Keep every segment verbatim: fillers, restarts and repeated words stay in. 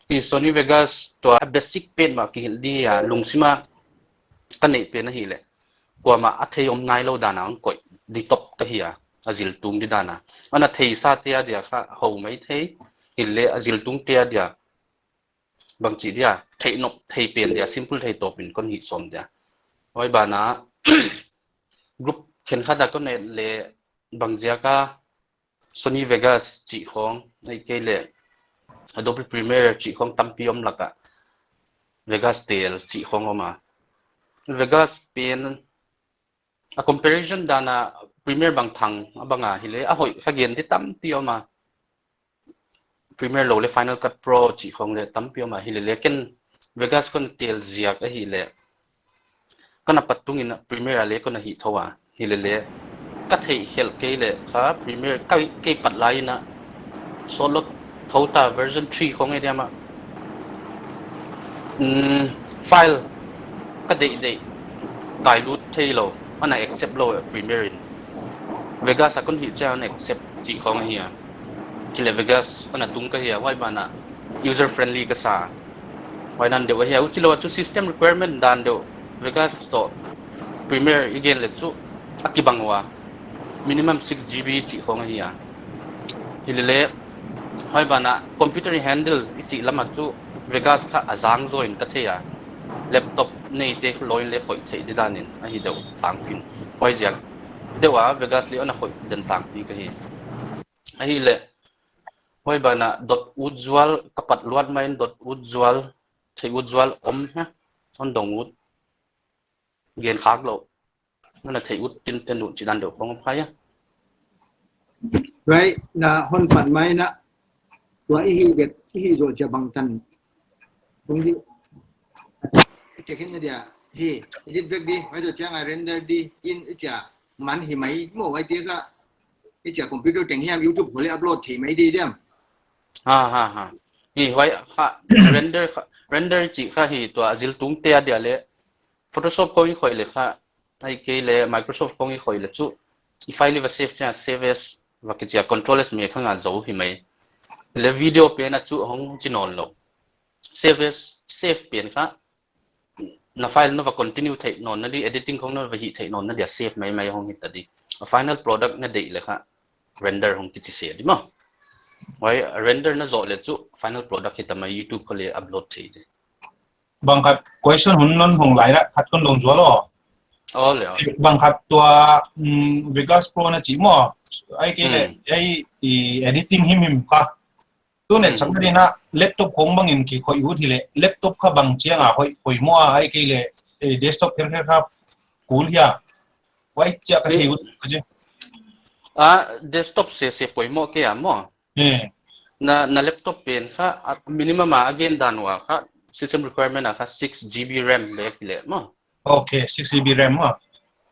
I Sony Vegas tua a basic pen mah kihilh di a, lungsima ka neih pen ahihleh kuamah a thei om nailou dan a hong koih di top ka hi a, a zil tung di dan a. Ana theisate a dia kha hou mai thei, hileh a zil tungte a dia bangchi dia, theih nop thei pen dia, simple thei tawpin kon hih sawm dia. Huai banah group khenkhat a kon et leh bangziak a Sony Vegas chih khong, ahihkeileh Adobe Premiere chih khong tampi om laka Vegas tel chih khong om a. Vegas pen a comparison dan a Premiere bang thang a bang a hileh a hoih kha gen di tampi om a. Premiere lou leh Final Cut Pro chih khong leh tampi om a hilele ken Vegas kon tel ziak ahihleh kana pat tungin Premiere a leh kon a hih thou a hilele ka theih khelh kei leh kha Premiere ka kei pat lai in a solo thou ta version three khong e diam a. File ka deihdeih kai lut theilou ana accept lou Premiere in. Vegas a kon hih chiang accept chih khong ahi a. Chileh Vegas ana tung ka hi a, huai banah user friendly ka sa. Huai dan deuh ahi a, huchilou a chu system requirement dan deuh Vegas toh Premiere i gen leh chu a kibang ua, minimum six GB chih khong ahi a. Hilele huai banah computer i handle i chih lam a chu Vegas kha a zang zaw in ka thei a. Laptop neite lou in leh khoih theih di dan in ahi deuh tangpi in. Huaiziak deuh a Vegas leh ana khoih den tangpi ka hi. Ahihleh huai banah dot ut zual ka pat luat mai in dot ut zual, theih ut zual om hia, hon dong ut. Gen khak lou. Ana theih ut tinten ut chih dan deuh khong om kha a. Right, na hon pat mai in a tua i hih zoh chia bangtan. Tung di. Check in dia. Hi, edit vek di, huai zoh chiang a render di in i chia man hi mai maw, huaite kha i chia computer teng hiam YouTube khong leh upload thei mai di diam. Ha ha ha. Hi huai kha render kha, render chih kha hi tua zil tungte a dia leh Photoshop khong i khoih leh kha, ahihkeileh Microsoft khong i khoih leh chu i file i va save chiang save as va kichi a, control S mek hang a zou hi mai. Leh video pen a chu hong chi nawnlou. Save as, save pen kha na file na va continue theih nawn na di, editing khong na va hih theih nawn na dia save maimai hong hita di. A final product na deih leh kha render hong kichi se di maw. Huai render na zoh leh chu final product hita mai, YouTube khong leh upload thei di. Bang khat question hun non hong lai a, khat kon dong zual aw. Aw le aw. Bang khat tua, mm, Vegas Pro na chih maw. Ahihkeileh, hmm, ei, i editing himhim kha. Tu ne, hmm, chak ni na laptop khong bangin kikhoih ut hileh, laptop kha bang chiang a hoih, hoih maw ahihkeileh, eh, desktop kher kher kha kul hia. Huai chia ka, eh, thei ut ka chi. Ah, desktop sese poimoh kei a maw. Eh. Na, na laptop pen kha, ah, minimum a gen dan ua kha, system requirement a kha six GB RAM bek hileh maw. Okay, six GB RAM maw.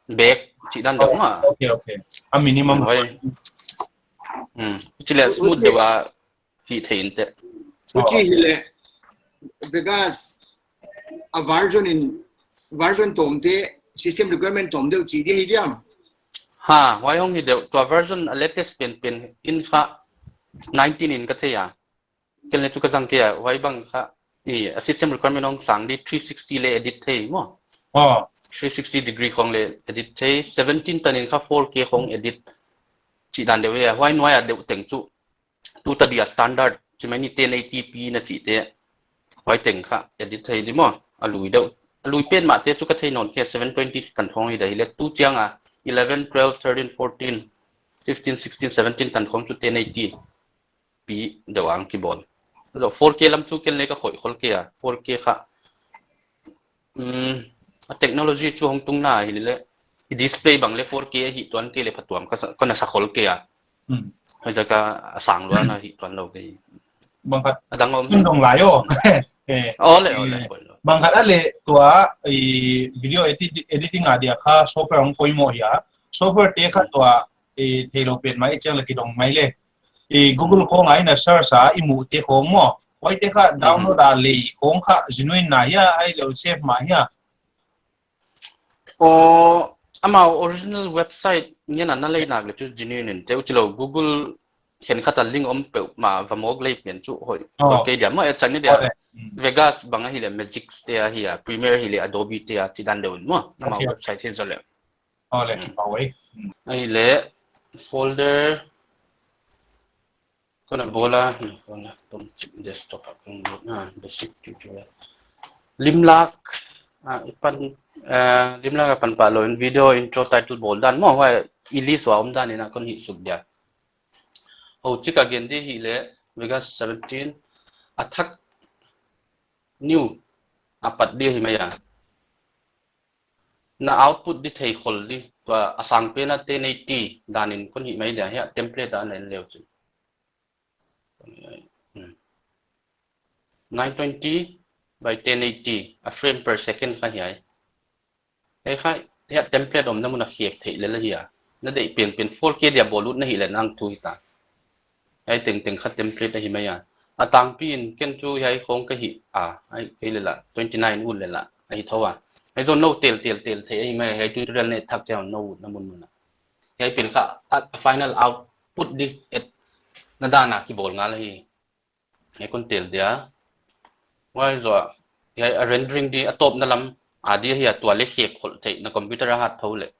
Bek, chih dan deuh maw. Okay, okay. A minimum. Huai. Hmm. Chileh smooth deuh a hih thei inteh. Huchi hileh Vegas a version in, version tawmte, system requirement tawm deuh chih di hi diam. Ha, huai hong hi deuh, tua version a latest pen pen in kha nineteen in ka thei a. Ken leh chu ka zang kei a, huai bang kha, i, a system requirement hong sang di three sixty leh edit thei maw. Oh. Three sixty degree khong leh edit thei, seventeen tan in kha four K khong edit chih dan deuh e, huai nuai a deuh teng chu tu ta dia standard, chi mai ni ten eighty P na chihte. Huai teng kha edit thei di maw. A lui deuh. A lui pen mahte chu ka thei nawn kei, seven twenty tan khong hi dai leh tu chiang a eleven, twelve, thirteen, fourteen, fifteen, sixteen, seventeen tan khong chu ten eighty P deuh a hong kibawl. Zoh four K lam chu ken leh ka khoih khol kei a. Four K kha. Um, a technology chu hong tung na hileh, i display bang leh four K a hih tuan kei leh phatuam ka sa, ka na sa khol kei a. Hmm. Huaiziak a sang lua na hih tuan lou kei. Bang khat a dang om. Dong lai aw. Eh. Aw le, aw le, eh, aw le. Bang khat a leh tua, i video edit, editing a dia kha software hong poimoh hia. Software te kha, hmm, tua, i theilou pen mai chiang leh kidong mai leh. I Google khong a i na search a i muhte khong maw. Huaite kha download a lei khong kha genuine na hia, ahihkeileh safe mah hia. Aw, amau original website ngen a na lei nak leh chu genuine inteh, huchilou Google khenkhat a link om peuhmah va mawk lei pen chu hoih. Oh. Hoih kei dia maw, a chang ni dia. Oh, le. Mm. Vegas bang ahihleh Magisk te ahi a, Premiere ahihleh Adobe te a, chih dan deuh in maw. Amau, okay, website hi zaw leh. Oh, le, mm, kipau ei. Mm. Ahihleh folder kona bawl a, hmm, kona tom desktop a kong bawl na, basic tutorial. Limlak, ah, i pan, ah, limlak a pan pah lou in video intro title bawl dan maw, huai i list ua om dan in a kon hih suk dia. Hoih chik a gen di ahihleh Vegas seventeen, a thak new a pat di hi mai a. Na output di thei khol di, tua a sang pen a ten eighty dan in kon hih mai dia, hiai template a na en leu chu. Hmm. Nine twenty by ten eighty, a frame per second kha hiai. Hiai kha, hiai template omna mun a khek theih lel ahi a. Na deih pen pen four K dia bawl ut na hih leh nang thu hita. Hiai tengteng kha template ahi mai a. A tangpi in ken chu hiai khong ka hih a, hiai kei leh la, twenty nine ut leh la, ahi thou a. Hiai zong nou tel tel tel theih ahi mai, hiai tutorial neu thak chiang nou ut na mun mun a. Hiai pen kha a, a final output di et na dan a kibawl ngal ahi. Hiai kon tel dia. Huai zoh a, hiai a rendering di a tawpna lam a di ahi a, tua leh khek khol theih na computer a hat thou leh.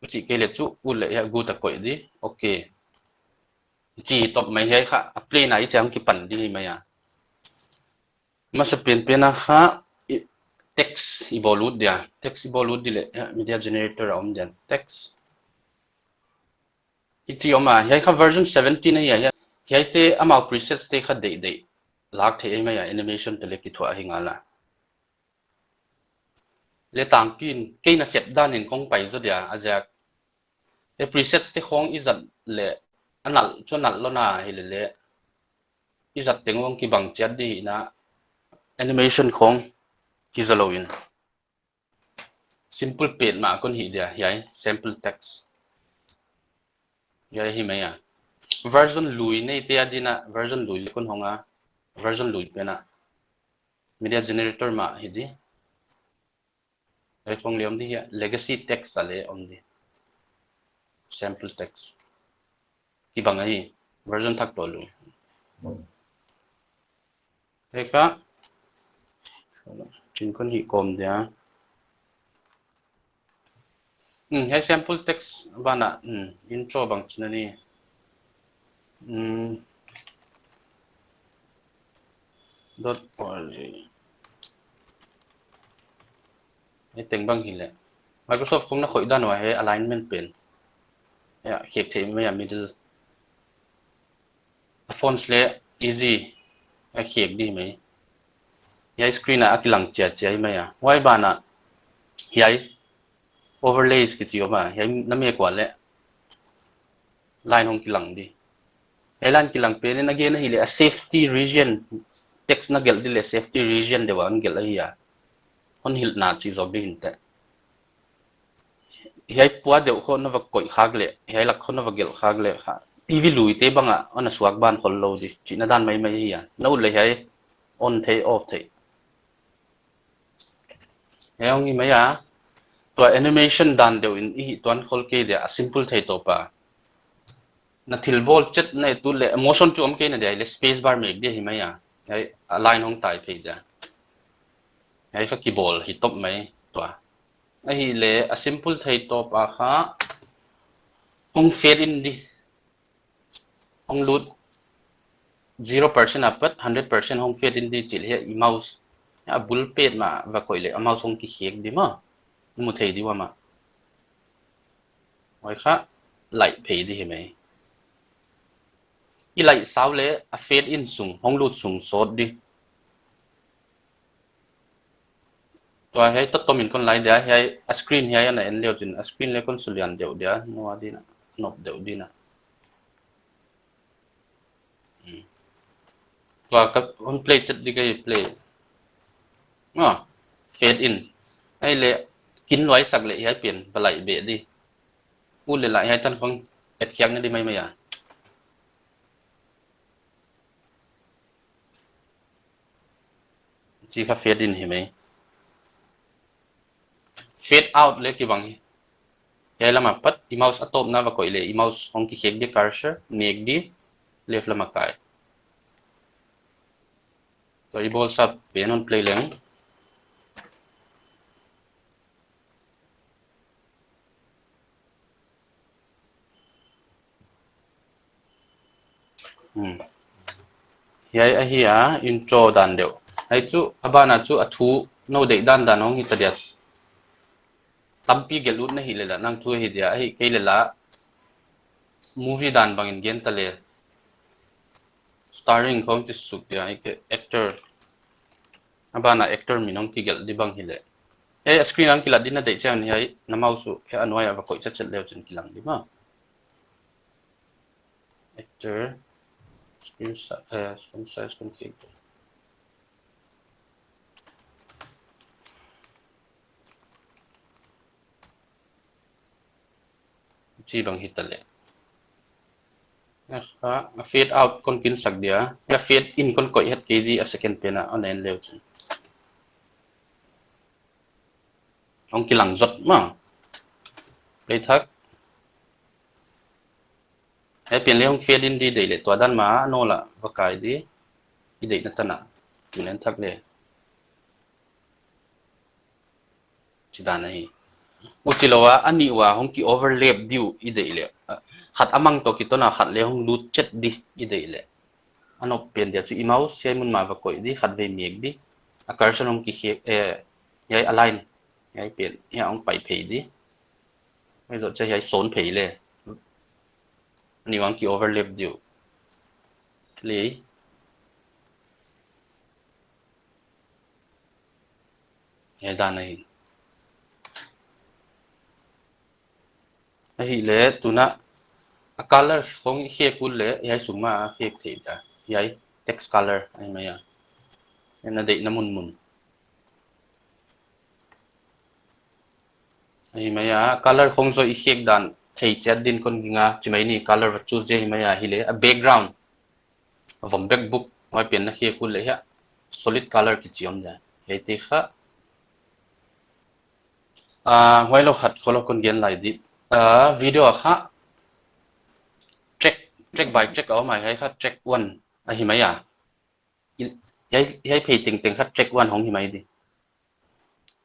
Chih kei leh chu ut leh hiai gut a koih di. Okay. Chih top mai hiai kha a play na i chang kipan di mai a. Masa pen pen a kha i, text i bawl ut dia. Text i bawl ut di leh, hiai media generator a om dia. Text. I chi om a, hiai kha version seventeen ahi a, hiai, hiai te amau presets te kha deih deih lak theih ahi mai a, animation te leh kithuah ahi ngal a. Leh tangpi in, kei na set dan in kong pai zaw dia, a ziak. E presets te khong i zat leh, a nalh, chu nalh lou na hi leh leh. I zat teng ong kibang chiat di hi na, animation khong kiza lou in. Simple pen mah kon hih dia, hiai, sample text. Hiai hi mai a. Version lui nei te a di na, version lui kon hong a, version lui pen a. Media generator mah hi di. Hiai khong leh om di hiai, legacy text a leh om di. Sample text. Kibang ahi, version thak toh lou. Hiai kha, chin kon hih kawm dia. Hmm, hiai sample text ban a, hmm, intro bang china ni. Hmm. Dot org. Hiai teng bang hi leh. Microsoft khong na khoih dan ua hiai alignment pen. Hiai, khek theih mai a middle. A fonts leh easy a khek di mai. Hiai screen a a kilang chiat chiat mai a. Huai ban a hiai overlays kichi om a. Hiai na mek ua leh line hong kilang di. Hiai line kilang pen in a gen ahihleh a safety region, text na gelh di leh safety region deuh a hon gelh ahi a. Hon hilh na chih zaw bik in te. Hiai pua deuh khong na va koih khak leh, hiai lak khong na va gelh khak leh kha. T V lui te bang a, hon a suak ban khol lou di. Chihna dan mai mai hi a. Na ut leh hiai on thei, off thei. Hiai hong hi mai a. Tua animation dan deuh in i hih tuan khol kei dia, a simple thei tawp a. Na thil bawl chet na et ut leh, motion chu om kei na dia, leh space bar mek dia hi mai a. Hiai, a line hong tai phei dia. Hiai kha kibawl hi top mai tua. Ahihleh, a simple thei tawp a kha hong fade in di. Hong lut zero percent apat hundred percent hong fade in di chih leh hiai i mouse. A bul pet mah va koih leh, a mouse hong kikhek di maw. Mu thei di ua mah. Huai kha, laih phei di hi mai. I laih sau leh, a fade in sung, hong lut sung sawt di. Tua hiai toh tom in kon laih dia, hiai a screen hiai ana en leu chin, a screen leh kon sulian deuh dia, no a di na, nop deuh di na. Hmm. Tua ka hon play chet di ka play. Ah, fade in. Ahihleh, kin luai sak leh hiai pen, va laih beh di. Ut leh laih hiai tan khong, et khiak na di mai mai a. Chih kha fade in hi mai. Fade out leh kibang hi. Hiai lam apat, i mouse a tawpna va koih leh, i mouse hong kikhek di cursor, mek di, left lam a kai. Tua i bawlsa pen hon play leng. Hmm. Hiai ahi a intro dan deuh. Hiai chu a ban a chu a thu nou deih dandan hong hita dia. Tampi gelh ut na hih leh lah, nang thu hi dia, ahi kei leh lah movie dan bangin gen ta leh. Starring khong chi suk dia, ahi kei actor. A ban a actor min hong kigelh di bang hi leh. Eh, screen a hong kilat di na deih chiang in hiai na mouse uh hiai a nuai a va koih chetchet leu chin kilang di maw. Actor, screen si-, eh, screen size kon ki. Chi bang hita leh. A, a fade out kon kin sak dia. A fade in kon koih het kei di a second pen a hon en leu chin. Hong kilang zot maw. Play thak. Hiai pen leh hong fade in di deih leh tua dan mah a nawl ah va kai di. I deihna tan a. Tun en thak leh. Chi dan ahi. Huchi lou a, a nih ua hong ki overlap di uh i deih leh. Khat a mang toh kiton a khat leh hong lut chet di i deih leh. A nop pen dia chu i mouse hiai mun mah va koih di, khatvei mek di. A cursor hong ki khek, eh, hiai align. Hiai pen, hiai hong pai phei di. Hiai zoh chiang hiai sawn phei leh. A nih ua hong ki overlap di uh. Play. Hiai dan ahi. Ahihleh tuna a color khong i khek ut leh hiai sung mah a khek theih dia. Hiai text color ahi mai a. Hiai na deihna munmun. Ahi mai a, color khong zaw i khek dan thei chiat din kon ging a, chi mai ni color va choose di ahi mai a, hileh a background. A vom bek buk, huai pen na khek ut leh hiai solid color kichi om dia. Hiaite kha. Ah, huai lou khat khollou kon gen lai di. Ah, video a kha track, track by track a om a, hiai kha track one ahi mai a. I, hiai, hiai phei tengteng kha track one hong hi mai di.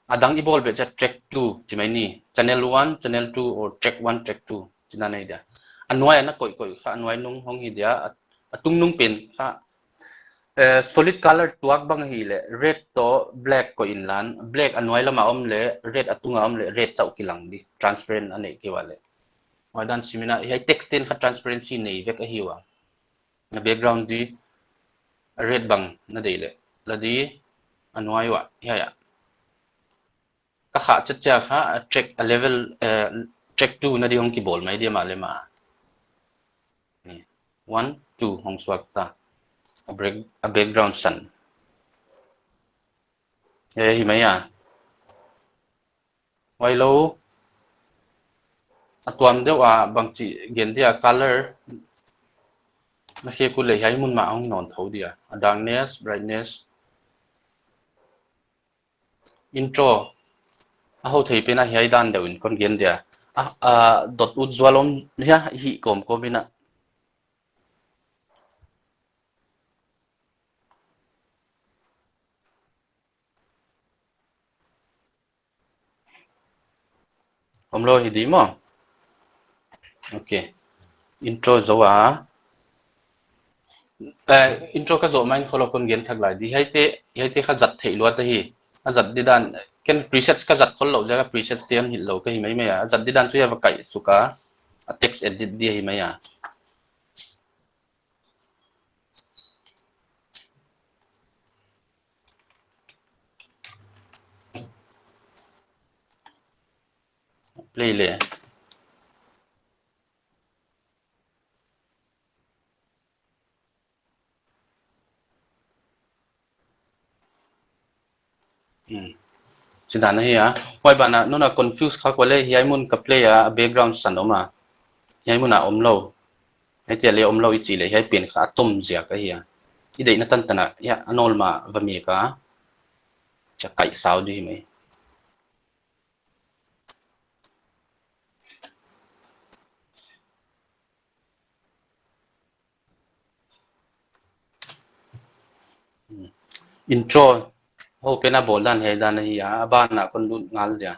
A dang i bawl beh chiang track two chi mai ni. Channel one, channel two or track one, track two chi na nei dia. A nuai a na koih koih kha a nuai nung hong hi dia. A, a tung nung pen kha, eh, solid color tuak bang hileh red toh black koih inla. Black a nuai lam a om leh, red a tung a om leh, red chauh kilang di. Transparent a neih kei ua leh. Huai dan simin a, hiai text ten kha transparency nei vek ahi ua. Na background di red bang na deih leh. La di a nuai ua, hiai a. Ka khah chet chiang kha, a track, a level, eh, track two na di hong kibawl mai di mah leh mah. One, two, hong suak ta. A break, a background san. Eh, hi mai a. Huai lou. A tuam deuh a bangchi gen dia color. Na khek ut leh hiai mun mah hong nawn thou dia. A darkness, brightness. Intro. A hoih thei pen a hiai dan deuh in kon gen dia. A, a, dot ut zual om hia hi kawmkawm in a. Omlou hi di maw. Ok. Intro zou a. Eh, intro ka zoh main khollou kon gen thak lai di. Hiaite, hiaite kha zat theih luat ahi. A zat di dan, ken presets ka zat khollou ziak a presets te hon hilh lou ka hi maimai a. A zat di dan chu hiai va kaih suk a. A text edit di ahi mai a. Play le. Hmm. Sidan ahi a. Huai ban ah, nuna confuse kha kua le hiai mun ka play a, a background san om a. Hiai mun ah omlou. Hiaite le omlou i chih le, hiai pen kha a tom ziak ahi a. I deihna tantan a, hiai a nawl mah va mek a. Chia kaih sau di mai. Hmm. Intro, ho pen a bawl dan hiai dan ahi a, a ban ah kon lut ngal dia.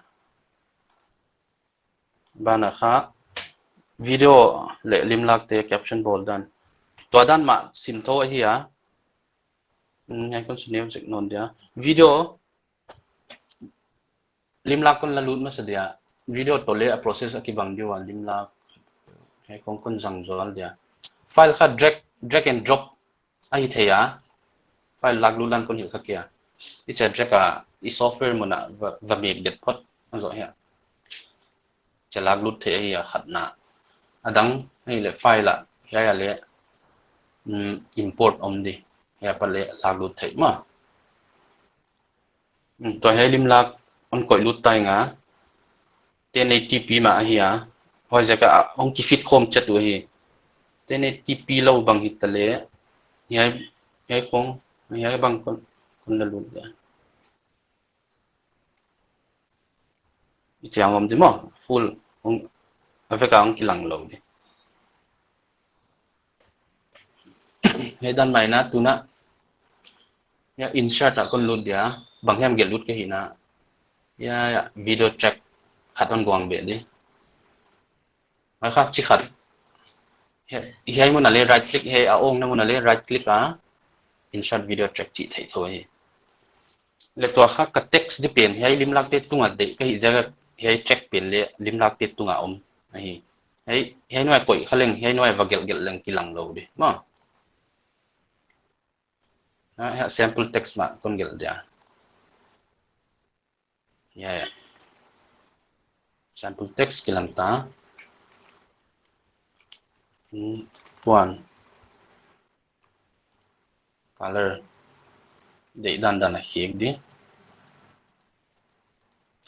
Ban ah kha video leh limlak te caption bawl dan. Tua dan mah sim thou ahi a. Hmm, hiai kon sum neu zek nawn dia. Video limlak kon la lut masa dia. Video toh leh a process a kibang di ua limlak. Hiai kon kon zang zual dia. File kha drag, drag and drop ahi thei a. File lak lut dan kon hilh kha kei a. I cha drag a i software mun ah va, va mek det phot. A zoh hia. Cha lak lut thei ahi a khatna. A dang ahihleh file ah. Hiai ah leh, mm, import om di. Hiai apat leh lak lut thei mah. Hmm, tua hiai limlak hon koih lut tai nga. Ten eighty P mah ahi a. Huaiziak a hong kifit khawm chet uh ahi. Ten eighty P lou bang hita leh. Hiai, hiai khong, hiai bang kon, kon la lut dia. I chiang om di maw, full, hong, a vek a hong kilang lou di. Hiai dan mai na tuna. Hiai insert ah kon lut dia, bang hiam gelh lut ka hihna. Hiai, hiai, video track khat hon guang beh di. Mai kha chi khat. Hiai, hiai mun ah leh right click, hiai a awngna mun ah leh right click a. Insert video track chih theih thou hi. Leh tua kha ka text di pen, hiai limlak te tung a deih ka hih ziak a, hiai track pen leh limlak te tung a om ahi. Hiai, hiai nuai koih kha leng, hiai nuai va gelh gelh leng kilang lou di. Maw. Ah, hiai sample text mah kon gelh dia. Hiai, hiai. Sample text kilang ta. Hmm, tuan. Color. Deih dandan a khek di.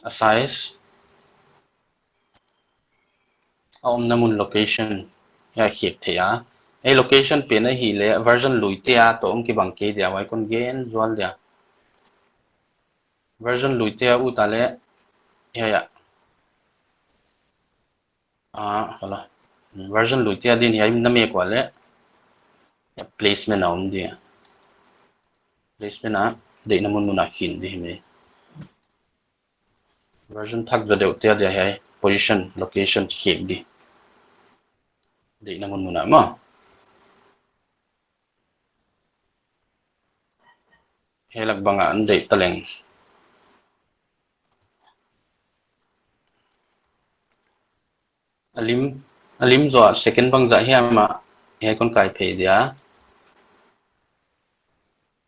A size. A omna mun location. Hiai khek thei a. Hiai location pen ahihleh version lui te a toh hong kibang kei dia, huai kon gen zual dia. Version lui te a ut a leh. Hiai, hiai. Ah, hala. Version lui te a din hiai na mek ua leh. Placement a om di. Placement a deihna mun mun a khin di hi mai. Version thak zaw deuh te a dia hiai position, location khek di. Deihna mun mun a maw. Hiai lak bang a hon deih ta leng. A lim, a lim zaw a second bangzah hiam a, hiai kon kai phei dia.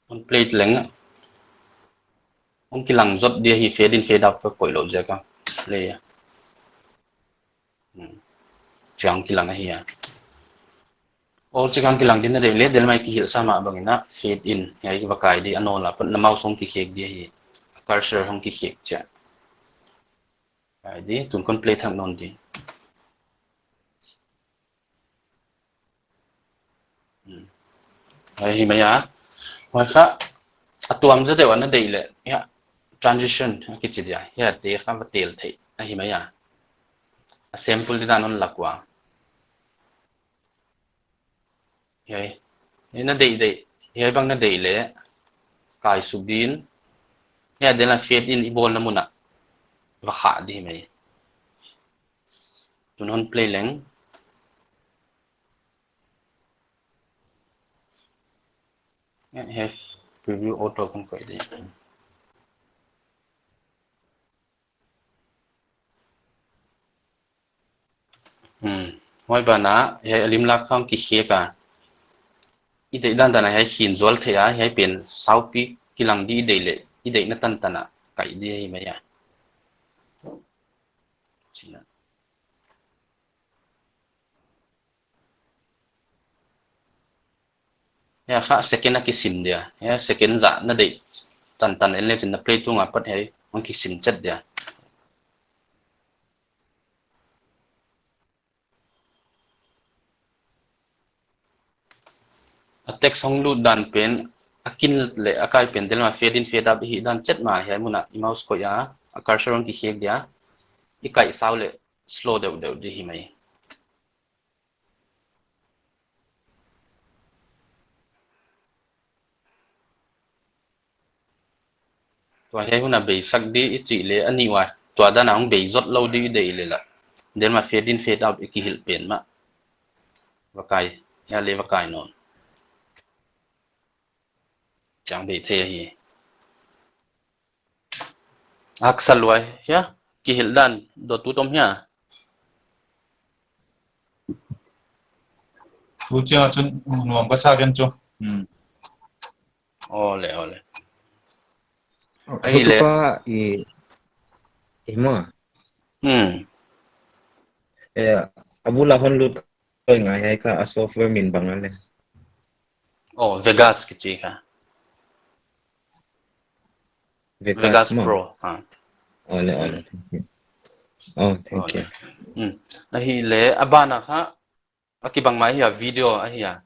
Kon play leng. Hong kilang zot dia hi, fade in fade out ka koih lou ziak a. Play a. Hmm. Chiang kilang ahi a. All chiang kilang din na deih leh, delmai kihilh sa mah bangin a fade in, hiai va kai di a nawl a pat na mouse hong kikhek di hi. Cursor hong kikhek chia. Kai di, tun kon play thak nawn di. Hmm. Hiai hi mai a. Huai kha, a tuam zaw deuh a na deih leh, hiai, transition, a kichi dia, hiai te kha va tel theih, ahi mai a. A sample di dan hon lak ua. Hiai, hiai na deih deih, hiai bang na deih leh, kai suk din, hiai den a fade in i bawlna mun a, va khah di mai. Tun hon play leng. Hiai preview auto kon koih di. Hmm. Huai ban a, hiai a lim lak khong kikhek a. I deih dandan a hiai khin zual theih a, hiai pen saupi kilang di i deih leh, i deihna tantan a, kai di hi mai a. Sina. Hiai kha second a kisim dia. Hiai second zah na deih tantan en leh chin na play tung a pat hiai hong kisim chet dia. A text hong lut dan pen, a kin leh a kai pen delmai fade in fade out hi dan chet mah hiai mun a i mouse koih a, a cursor hong kikhek dia, i kai sau leh slow deuh deuh di hi mai. Tua hiai hun a bei sak di i chih leh a nih ua, tua dan a hong bei zot lou di i deih leh lah, Delma fade in fade out i kihilh pen mah. Va kai, hiai leh va kai nawn. Chang bei thei hi. Haksa lua hia, kihilh dan dot tu tom hia. Tu chiang a chun nuam ka sa ken chu. Hmm. Ole, ole. Ahih leh. Hutupa i, i mo. Hmm. Eh, a bul a hon lut koi ngai hiai kha a software min bang a leh. Oh, Vegas kichi kha. Vegas Vegas mo. Pro. Ha. Ole, ole. Hmm. Thank you. Oh, thank Ole. You. Hmm. Ahih leh, a ban a kha, a kibang mai hi a video ahi a.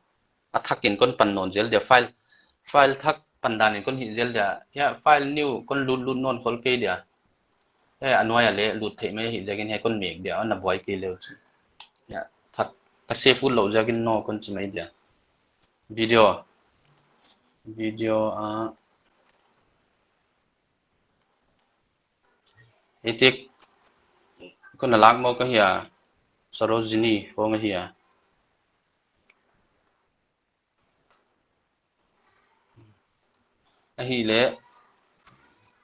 A thak in kon pan nawn zel dia file. File thak pan dan in kon hih zel dia. Hiai file new kon lut lut nawn khol kei dia. Hiai a nuai a leh lut theih mai hi ziakin hiai kon mek dia. Ana buai kei leh. Hiai thak a save ut lou ziakin no kon chi mai dia. Video. Video a. Hiai tik kon a lak mo ka hia. Sarojini phone ahi a. Ahih leh.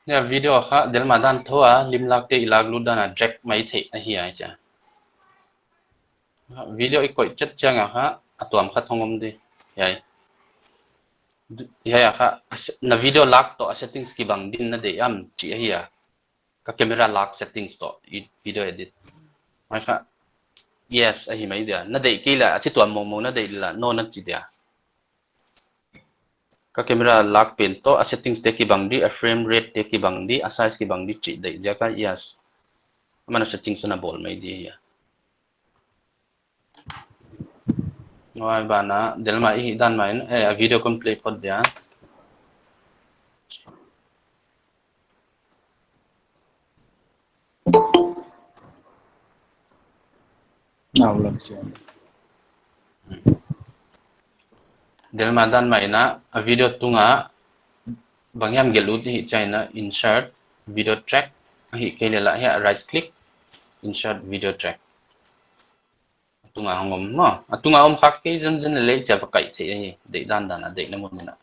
Hiai video kha Delma dan thou a lim lak te i lak lut dan a drag mai theih ahi a chia. Video i koih chet chiang a kha a tuam khat hong om di. Hiai. Hiai a kha a se-, na video lak toh a settings kibang din na deih am chih ahi a. Ka camera lak settings toh i video edit. Mai kha. Yes, ahi mai dia. Na deih kei leh, a chi tuam mong mong na deih leh, no na chi dia. Ka camera lak pen toh, a settings te kibang di, a frame rate te kibang di, a size kibang di chih deih ziak a, yes. Aman a settings na bawl mai di hia. Nuai ban a, Delma i hih dan mai, eh, a video kon play phot dia. Nau lam siam. Delma dan mai na, a video tung a, bang hiam gelh ut hih chiang na, insert video track, ahih kei leh lah hiai right click, insert video track. A tung a hong om maw. A tung a om khak kei zenzen leh leh chia va kai thei ahi. Deih dan dan a, deihna mun mun a.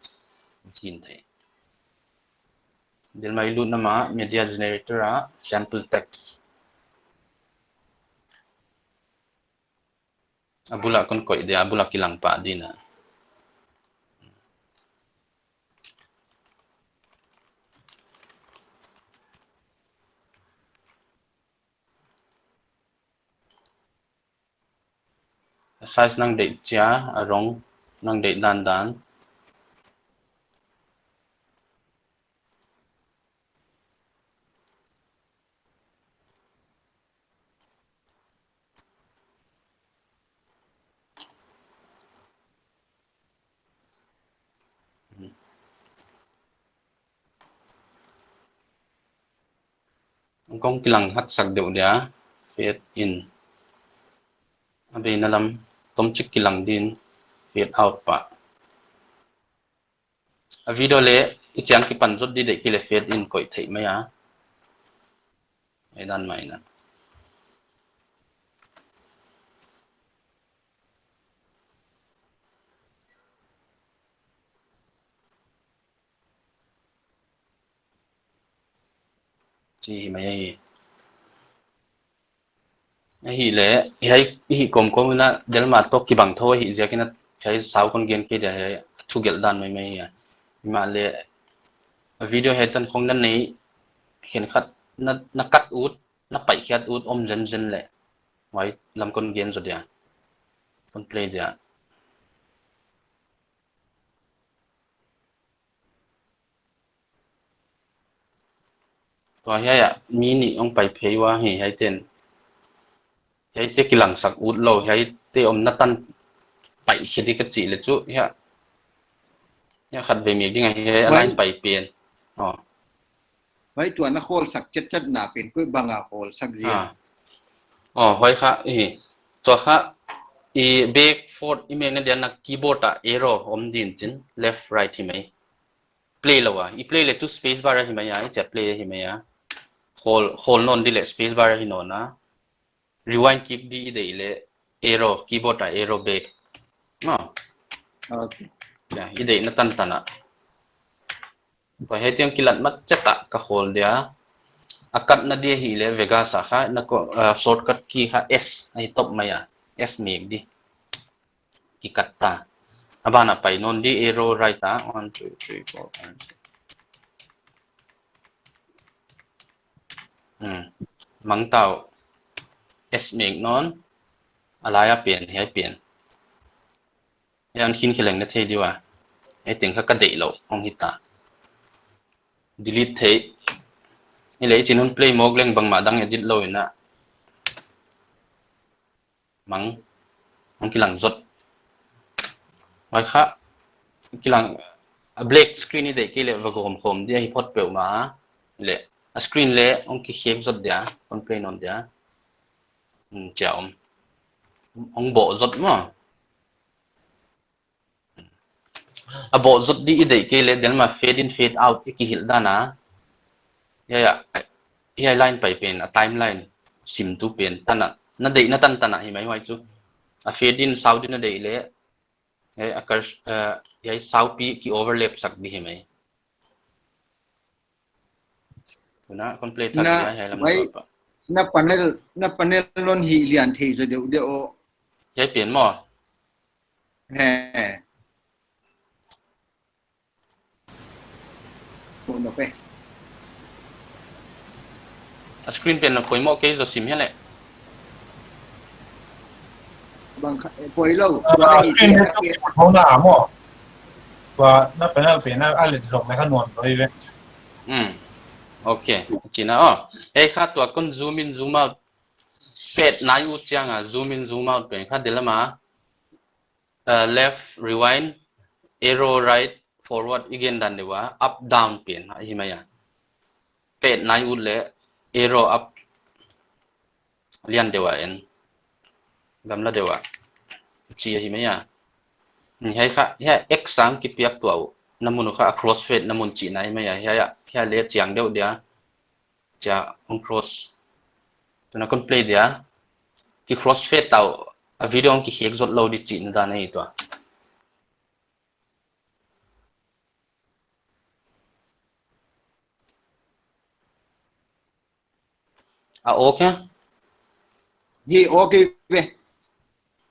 Kin thei. Delma i lut na mah, media generator a, sample text. A bul a kon koih dia, a bul a kilang pah di na. A size nang deih chia, a rong nang deih dan dan. Kon kilang hat sak deuh dia, fade in. A bei na lam, tomchik kilang din, fade out pah. A video leh, i chiang kipan zot di deih kei leh fade in koih theih mai a. Ei dan mai na. Chi mai ahi. Ahih leh, hiai, hiai kawmkawm in a Delma toh kibang thou ahih ziakin a hiai sau kon gen kei dia hiai a thugelh dan maimai hi a. Himahleh, a video hiai tan khong na nei, khenkhat na, na cut ut, na paihkhiat ut om zenzen leh. Huai lam kon gen zaw dia. Kon play dia. Tua hiai a, mi nih hong pai phei ua hi, hiai ten. Hiai te kilangsak ut lou, hiai te omna tan paihkhe di ka chih leh chu, hiai. Hiai khatvei mek ding a, hiai a line pai pen. Oh. Huai tua na khawlsak chetchet na pen, koi bang a khawlsak zia. Ah. Oh, huai kha, i. Tua kha, i back forth, i mek na dia na keyboard a arrow om din chin, left, right hi mai. play lou a. I play leh tu space bar ahi mai a, i chia play ahi mai a. Hold, hold nawn di leh space bar ahi nawn a. Rewind kick di i deih leh arrow, keyboard a arrow back. No. Okay. Ya, i deihna tantan a. Tua hiai teng kilat mat chet a ka hold dia. A cut na di hileh Vegas a kha, na ko, ah, shortcut key kha S ahi top mai a. S mek di. Ki cut ta. A ban a pai nawn di arrow right a. One, two, three, four, five, six. Hmm. Mang ta uh. S mek nawn. A lai a pen, hiai pen. Hiai a khin khe leng na thei di ua. Hiai teng kha ka deih lou, hong hita. Delete thei. Hileh i chin hun play mawk leng bangmah dang edit lou in a. Mang. Hong kilang zot. Huai kha. Kilang. A black screen i deih kei leh va gawm khawm di ahi phot peuhmah. Leh. A screen leh hong kikhek zot dia. Kon play nawn dia. Hmm, chia om. Hong bawh zot maw. A bawh zot di i deih kei leh, delma fade in, fade out i kihilh dan a. Hiai, hiai, hiai line pai pen, a timeline, simtu pen, tan a. Na deihna tantan a hi mai huai chu. A fade in, sau di na deih leh, hiai, a kar, eh, hiai sau pi ki overlap sak di hi mai. Tuna kon play thak Na, dia hiai lam huai, dot pa. Na panel, na panel non hi lian thei zaw deuh deuh aw. Hiai pen maw. He. Ko no pe. A screen pen na poimoh kei zaw sim hial leh. Bang kha, eh, poi lou. Ah, screen pen na poimoh na maw. Tua na panel pen na a let zok leh kha nuam zaw hi ve. Hmm. Okay. China aw. Hiai kha tua kon zoom in, zoom out. Pet nai ut chiang a, zoom in, zoom out pen kha delama. Uh, left, rewind, arrow right, forward, i gen dan deuh a, up, down pen, ahi mai a. Pet nai ut leh, arrow up, lian deuh a en. Gamla deuh a. Chi ahi mai a. Hiai kha, hiai X sang kipiak tuah uh. Na mun uh kha a crossfade na mun chihna ahi mai a. Hiai a, hiai leh chiang deuh dia. Chia, hong cross. Tuna kon play dia. Ki crossfade ta uh. A video hong kikhek zot lou di chihna dan ahi tua. A okay? Hi okay ve.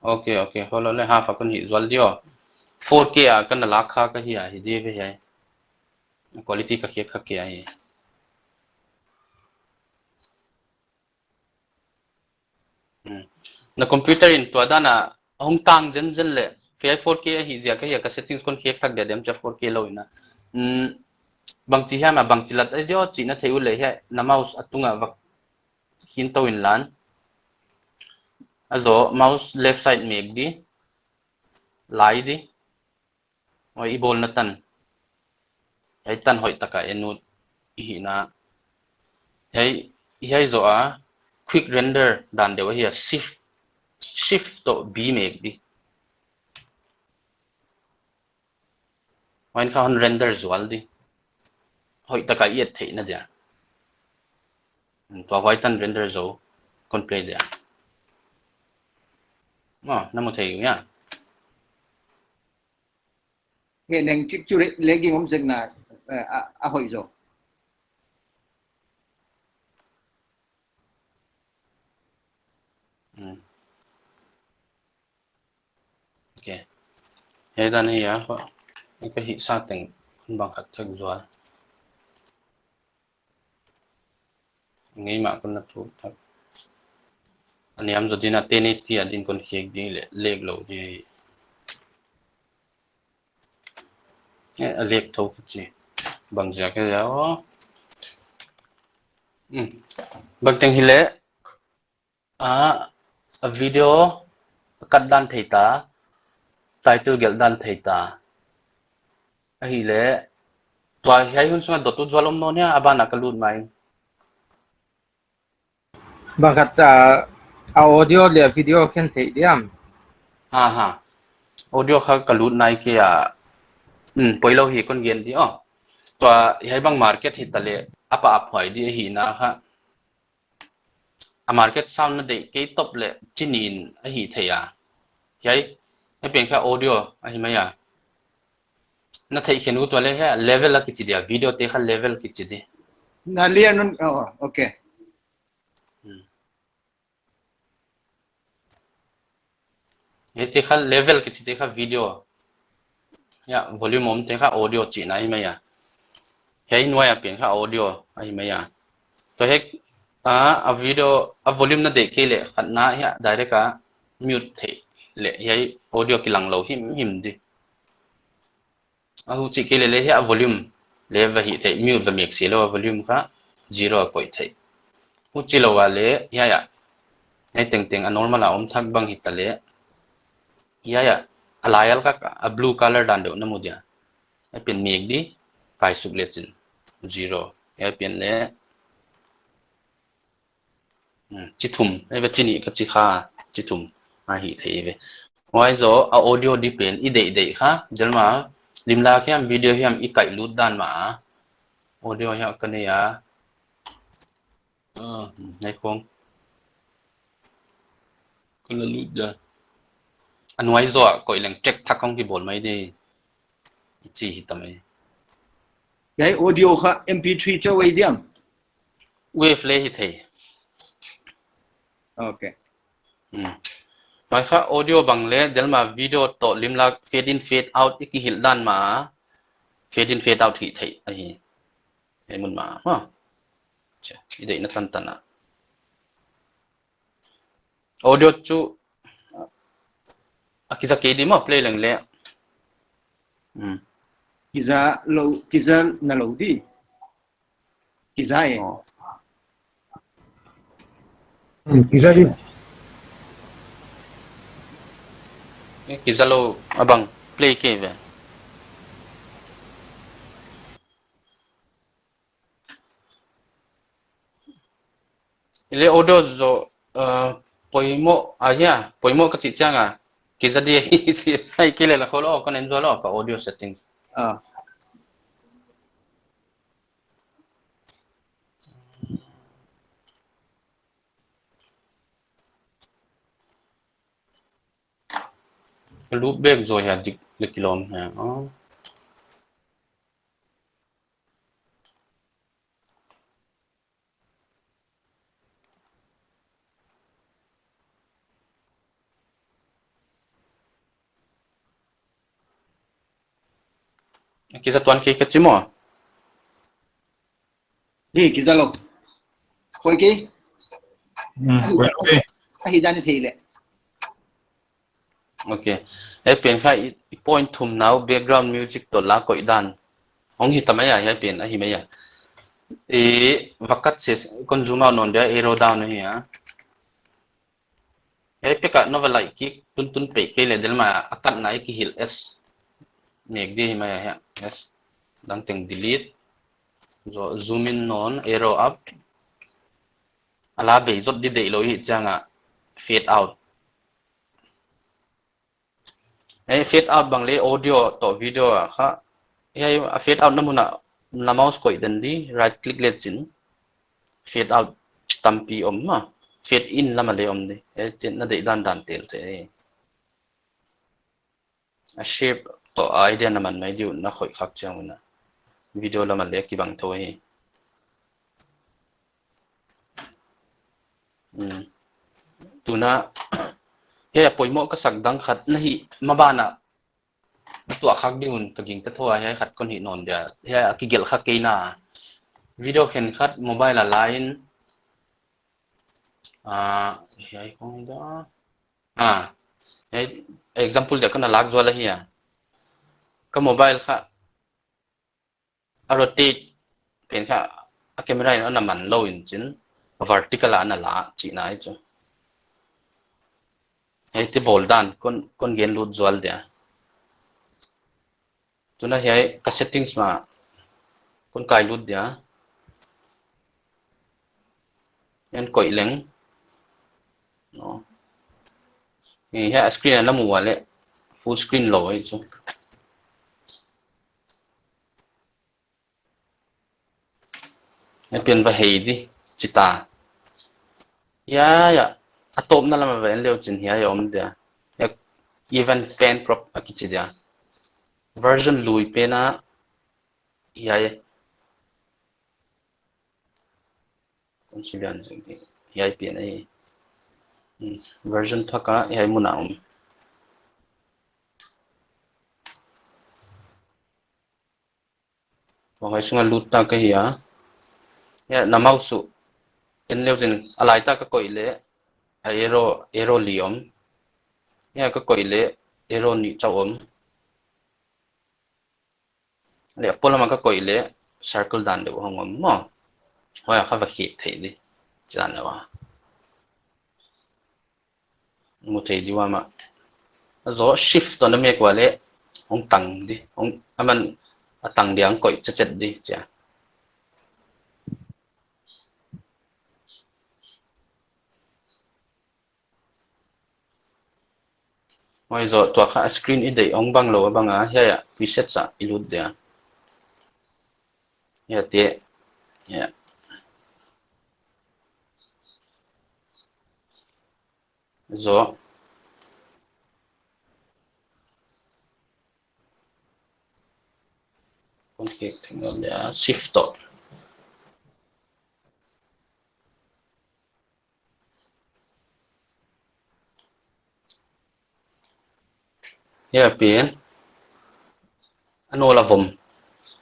Okay, okay. Holo le half a kon hih zual di aw. Four K a kana lak kha ka hi a hi di ve hiai. Quality ka khek kha kei a hi. Hmm. Na computer in tua dan a hong tang zenzen leh, hiai four K ahi ziak ahi a ka settings kon khek sak dia diam chia four K lou in a. Hmm. Bangchi hiam a bangchi lat a dio chihna thei uleh hiai na mouse a tung a va khin tou in lan. A zaw mouse left side mek di. Lai di. Huai i bawlna tan. Hiai tan hoih taka en ut i hihna. Hiai, hiai zaw a quick render dan deuh ahi a shift, shift toh B mek di. Huai in kha hon render zual di. Hoih taka i et theihna dia. Tua huai tan render zou kon play dia. Maw, na mu thei uh hia. He neng chik chu re-, lagging om zek na, eh, a, a hoih zaw. Hmm. Okay. He dan hi a, ko, ka hih sa teng kon bang khat thak zual. Ngei mah kon na thuk thak. A niam zaw din a ten eighty a din kon khek di leh, lek lou di. Eh, a lek thou ka chi. Bang ziak a leh aw. Hmm. Bang teng hileh. A, a video kat dan thei ta, title gelh dan thei ta. Ahihleh, tua hiai hun sunga dot ut zual om nawn hia, a ban a ka lut mai. Bang khat, a, a audio leh video khen thei diam. Ha, ha. Audio kha ka lut nai kei a. Hmm, poilou hi kon gen di aw. Tua hiai bang market hi ta leh, a pah a phuai di ahihna kha, a market sound na deih kei top leh chinin ahi thei a. Hiai, hiai pen kha audio ahi mai a. Na theih khen ut ua leh hiai level a kichi dia, video te kha level kichi di. Na lia nun, oh, okay. Hmm. Hiai te kha level kichi te kha video. Hiai volume om te kha audio chihna ahi mai a. Hiai nuai a pen kha audio ahi mai a. Tua hiai, a, a video, a volume na deih kei leh khatna hiai direct a mute theih leh hiai audio kilang lou himhim di. A huchi kei leh leh hiai a volume leh va hih theih, mute va mek si lou a volume kha zero a koih theih. Huchi lou a leh hiai a, hiai tengteng a normal a om thak bang hi ta leh. Hiai a, a lai al kha a blue color dan deuh na mu dia. Hiai pen mek di, kai suk leh chin. Zero. Hiai pen leh Hmm, chi thum, ei ve chi nih ka chi kha, chi thum ahi thei ve. Huai zoh a audio di pen i deih deih kha, delma limlak hiam video hiam i kaih lut dan mah a. Audio hiam ka nei a. Ah, nei khong. Ka la lut dia. A nuai zoh a koih leng track thak khong kibawl mai di. Chi hi ta mai. Hiai audio kha M P three chauh ei diam? Wave leh hi thei. Okay. Hmm. Mai kha audio bang leh delma video toh limlak fade in fade out i kihilh dan mah a. Fade in fade out hi thei ahi. Ei mun mah a. Ha. Che, i deihna tantan a. Audio chu a kiza kei di maw, play leng leh. Hmm. Kiza lou, kiza na lou di. Kiza e. Oh. Hmm, kiza di. Eh, kiza lou a bang play kei ve. Ei leh audio zoh, uh, poimoh a hia, poimoh ka chih chiang a. Kiza di hi si sai kei leh la khol o, kon en zual o ka audio settings. Ah. Loop back zoh hia dik leh kilawm hia. Oh. Kiza tuan kei ka chi maw? Di, kiza lou. Koi kei? Hmm, koi kei. Ahi dan i thei leh. Okay. Ei pen kha i, i point thum nau background music toh la koih dan. Hong hi ta mai a, hiai pen ahi mai a. I va kat se, kon zoom out nawn dia, arrow down ahi a. Ei pek a na va laih kik tuntun peih kei leh delma a katna i kihilh S. Mek di hi mai a hia. S. Dang teng delete. Zoh, zoom in nawn, arrow up. A la bei zot di deih lou hi chiang a fade out. Ei fade out bang leh audio toh video a kha. Ei a fade out na mun a na mouse koih den di, right click leh chin. Fade out tampi om maw. Fade in lam a leh om di. Ei na deih dan dan tel te. A shape toh idea na man mai di uh na khoih khak chiang un a. Video lam a leh kibang thou hi. Hmm. Tuna, hiai a poimoh ka sak dang khat na hih maban a. Tuah khak ding un ka gingta thou a, hiai khat kon hih nawn dia. Hiai a kigelh kha kei na. Video khenkhat mobile a la in. Ah, hiai khong da. Ah, hiai example dia kon lak zual ahi a. Ka mobile kha a rotate pen kha a camera in ana man lou in chin, vertical a ana la chihna ahi chu. Hiai te bawl dan kon, kon gen lut zual dia. Tuna hiai ka settings mah kon kai lut dia. En koih leng. No. Hiai screen a na mu ua leh full screen lou ahi chu. Hiai pen va hei di, chi ta. Hiai, hiai. A tawpna lam a va en leu chin hiai a om dia. Hiai, event pan crop a kichi dia. Version lui pen a, hiai. Kon si lian zing di. Hiai pen a hi. Hmm, version thak a, hiai mun a om. Tua hiai sung a lut ta ka hi a. Hiai na mouse uh en leu chin a lai ta ka koih leh a arrow, arrow li om. Hiai ka koih leh arrow nih chauh om. Leh a polam a ka koih leh circle dan deuh hong om maw. Huai a kha va khek thei di. Chan a va mu thei di ua mah. A zaw shift toh na mek ua leh hong tang di, hong, aman a tang dia hong koih chetchet di chia. Huai zaw tua kha a screen i deih hong bang lou a bang a, hiai a presets ah i lut dia. Hiai te, hiai. Zaw. Kon khek theng lou dia, shift toh. Hiai pen. A nawl a vom.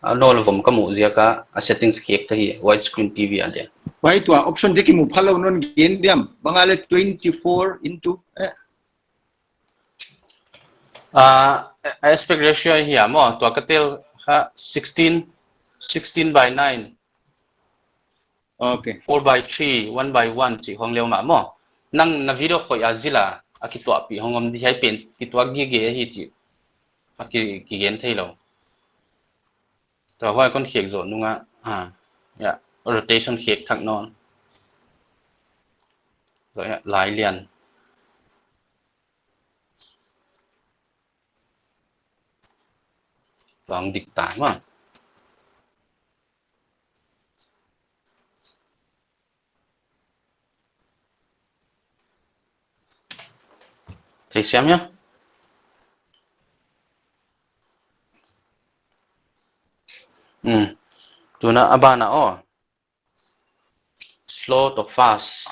A nawl a vom ka muh ziak a, a settings khek ka hi, widescreen T V a dia. Huai tua option te kimu pha lou nawn gen diam. Bang a leh twenty four into, eh. Ah, aspect ratio hi a maw, tua ka tel kha sixteen, sixteen by nine. Okay. Four by three, one by one chih hong leu mah maw. Nang na video khoih a zil a, a kituahpih hong om di, hiai pen kituak gige hi chih a ki, kigen thei lou. Tua huai kon khek zoh nung a, ah, hiai, rotation khek thak nawn. Tua hiai, lai lian. Tua hong dik ta maw. Thei siam hia? Hmm. Tuna a ban a aw. Slow toh fast.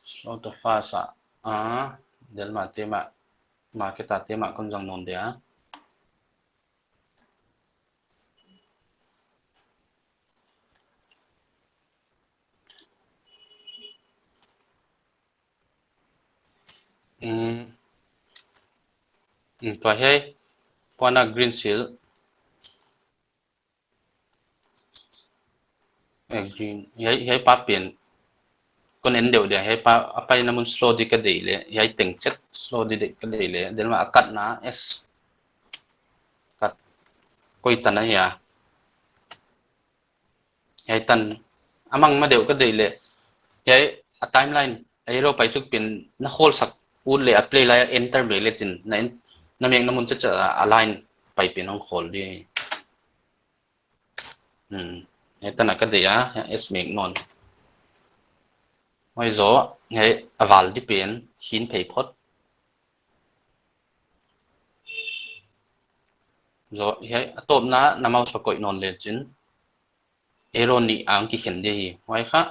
Slow toh fast a. Ah, Delma te mah, market a te mah kon zang nawn dia. Hmm. Hmm, tua hiai. Puana green seal. Eh, green. Hiai, hiai pa pen. Kon en deuh dia, hiai pa, a paina mun slow di ka deih leh, hiai teng chet slow di deih ka deih leh, Delma a cut na, S. Cut. Koi tan a hia. Hiai tan, a mang ma deuh ka deih leh. Hiai, a timeline, a arrow pai suk pen, na khawl sak ut leh, a play lai a enter mek leh chin, na en, na mekna mun chet chet a, a line pai pen hong khawl di. Hmm. Hiai tan a ka deih a, hiai S mek nawn. Huai zaw, hiai a val di pen, hin phei phot. Zaw, hiai a tawpna na mouse a koih nawn leh chin. Arrow nih a hong kikhen di hi. Huai kha,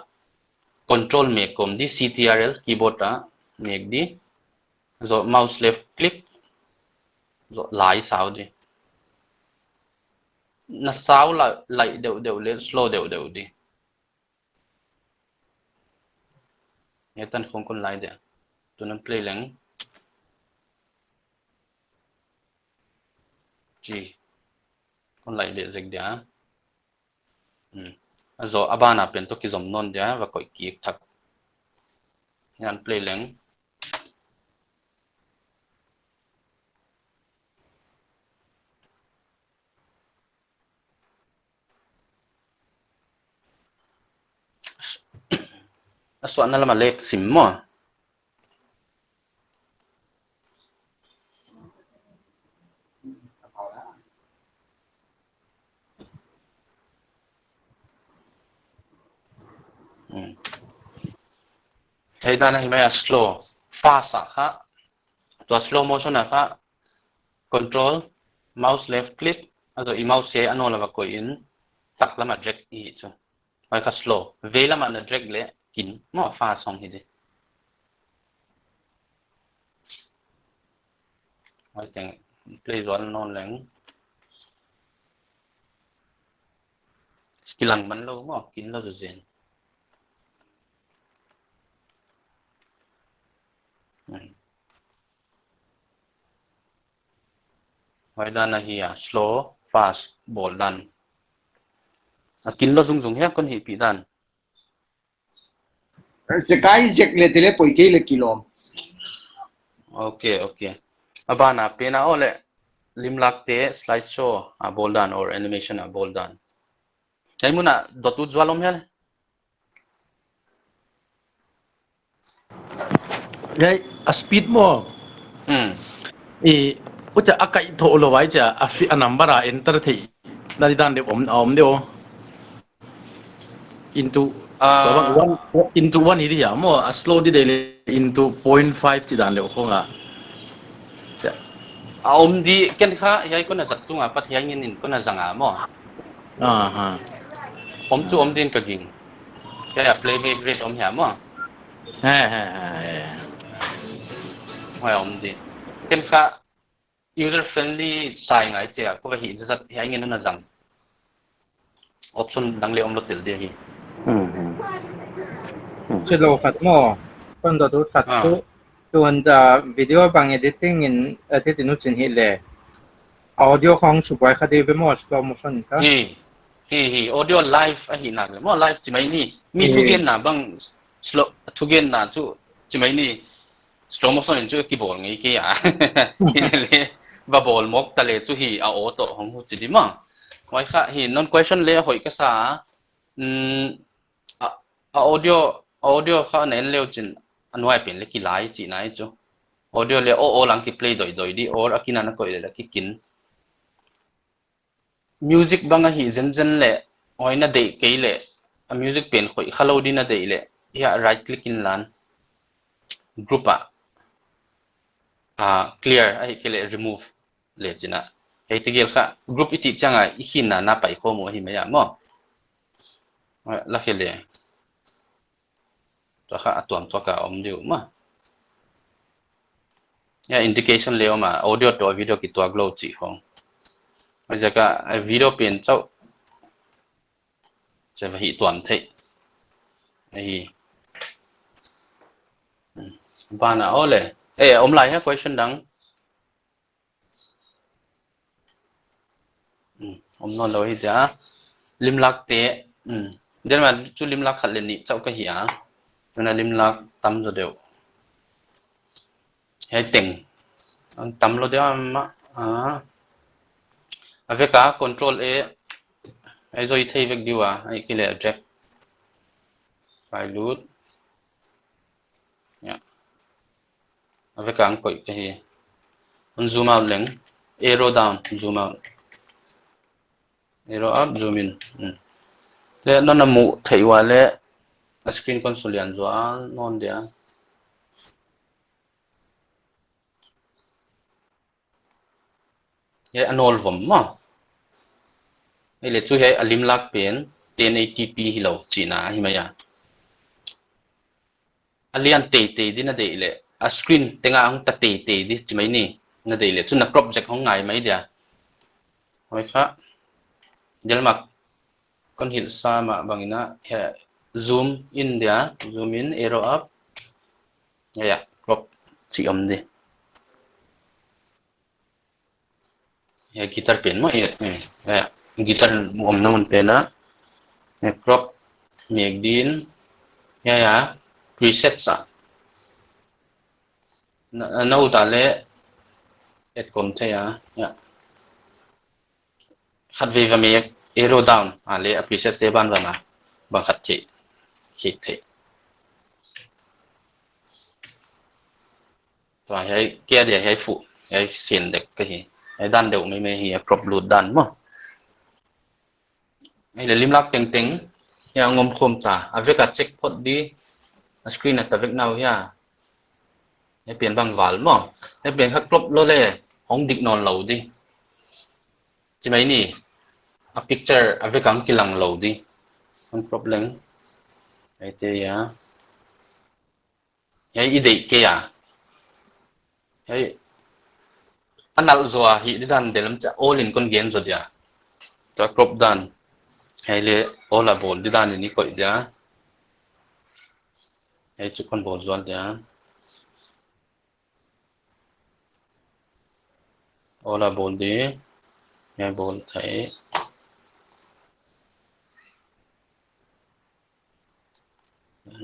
control mek kawm di, C T R L, keyboard a mek di. Zaw, mouse left click. Zaw, lai sau di. Na sau lai, lai deuh deuh leh, slow deuh deuh di. Hiai tan khong kon lai dia. Tuna play leng. Chi. Kon lai dia zek dia. Hmm. A zaw a ban a pen toh kizom nawn dia, va koih kik thak. Hiai play leng. A suahna lam a lek sim maw. Hiai dan ahi mai a slow. Fast a kha, tua slow motion a kha, control, mouse left click, a zoh i mouse hiai a nawl a va koih in, taklam a drag i hi chu. Huai kha slow. Veilam a na drag leh kin, maw, fast hong hi di. Huai teng play zual nawn leng. Kilang man lou maw, kin lou zu zen. Hmm. Huai dan ahi a, slow, fast, bawl dan. A kin lou zungzung hiam kon hihpih dan. Sekai zek leh tele poi kei leh kilawm. Ok, ok. A ban a pen a aw leh limlak te slide show a bawl dan or animation a bawl dan. Hiai mun a dot ut zual om hial. Hiai a speed maw. Hmm. I, huchia a kaih thoh lou vai chia, a fi-, a number a enter theihna di dan deuh om, a om deuh. Into, ah, one, into one i di hia maw, a slow di deih leh into point five chih dan leuh khong a. Chia. A om di, ken kha, hiai kon a zat tung a pat hiai ngen in kon a zang a maw. Aha. Om chu om din ka ging. Hiai a playback rate om hia maw. He, he, he, he. Huai om din. Ken kha user friendly sai ngai chia, ko va hih zat hiai ngen na zang. Option dang leh om lou tel di hi. Hmm, hmm. Hmm. Chi lou khat maw. Kon dot ut khat. Ah. Tu, tun ta video bang editing in, edit in ut chin hileh. Audio khong subuai kha di ve maw, slow motion kha. Hi, hi, hi. Audio live ahi nak leh maw, live chi mai ni. Mi, hi, thugenna bang slow, thugenna chu chi mai ni. Slow motion in chu kibawl ngei kei a. Hileh, va bawl mawk ta leh chu hi a auto hong hu chi di maw. Huai kha hi non question leh hoih ka sa. Hmm, a, a audio, audio kha na en leuh chin a nuai pen leh kilai chihna ahi chu. Audio leh aw, aw lang ki play doidoi di, or a kin a na koih leh leh kikin. Music bang ahi zenzen leh, huai na deih kei leh, a music pen khoih kha lou di na deih leh, hiai right click in lan. Group a, ah, clear, ahihkeileh remove leh chihna. Hiai tegel kha, group i chih chiang a, i khin na na pai khawm uh ahi mai a maw. Huai, la khe leh. Tua kha a tuam tuak a om di uh maw. Hiai indication leh om a, audio toh video kituak lou chih khong. Huaiziak a, a video pen chauh. Chia va hih tuam theih. Ahi. Hmm. Ban a aw leh. Eh, om lai hia question dang. Hmm, om nawn lou hi dia. Limlak te. Hmm. Dia mah chu limlak khat leh nih chauh ka hi a. Tuna limlak tam zaw deuh. Hiai teng. An tam lou dia mah. Ah. A vek a control A. Hiai zaw i thei vek di ua. Ahihkeileh drag. Hiai lut. Ya. A vek a hong koih ka hi. Hon zoom out leng. Arrow down, zoom out. Arrow up, zoom in. Hmm. Leh non a muh theih ua leh a screen kon sulian zual nawn dia. Hiai a nawl vom maw. Hiai leh chu hiai a limlak pen ten eighty p hilou chihna ahi mai a. A lian teitei di na deih leh, a screen teng a hong ta teitei di chi mai ni na deih leh, chu na crop zek hong ngai mai dia. Huai kha, delmak kon hilh sa mah bang in a, hiai zoom in dia, zoom in, arrow up. Hiai a, crop chih om di. Hiai guitar pen maw, hiai, hiai, hiai, guitar omna mun pen a. Hiai crop mek din. Hiai, hiai, presets a. Na, na ut a leh et kon thei a. Hiai. Khatvei va mek arrow down a leh a presets te ban va na. Bang khat thei. Khek thei. Tua hiai, kei a dia hiai fuh, hiai sian dek ka hi. Hiai dan deuh maimai hi, a crop lut dan maw. Hiai leh limlak tengteng, hiai a ngom khawm ta, a vek a check phot di, A screen a ta vek nau hia. Hiai pen bang val maw. Hiai pen kha crop lou leh hong dik nawn lou di. Chi mai ni. A picture a vek a kilang lou di. Hong crop leng. Hiaite hia. Hiai i deih kei a. Hiai a nalh zaw a hih di dan delh lam chia all in kon gen zaw dia. Tua crop dan. Hiai leh all a bawl di dan in i koih dia. Hiai chu kon bawl zual dia. All a bawl di. Hiai bawl thei.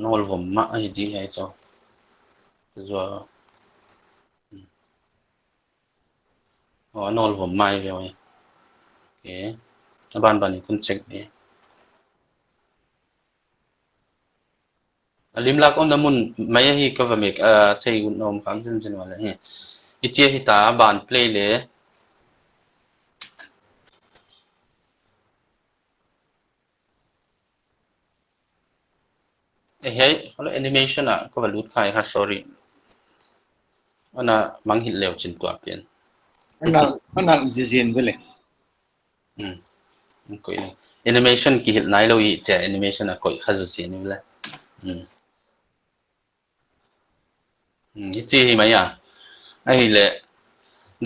Nawl vom mah ahi di hiai chu. Zual. Oh, nawl vom mah ahi ve. Okay. A banban in kon check di. A limlak omna mun mai ahi ka va mek, ah, thei ut na om kham zenzen ua leh hi. I chia hita ban play leh. Eh, hiai, hello, animation ah ka va lut kha, sorry. Ana mangngilh leu chin tua pen. Ana, ana zizin vele. Hmm. Koih leh. Animation kihilh nailou i chia animation a koih kha zuzi ni le. Hmm. Hmm, hichi hi mai a. Ahihleh.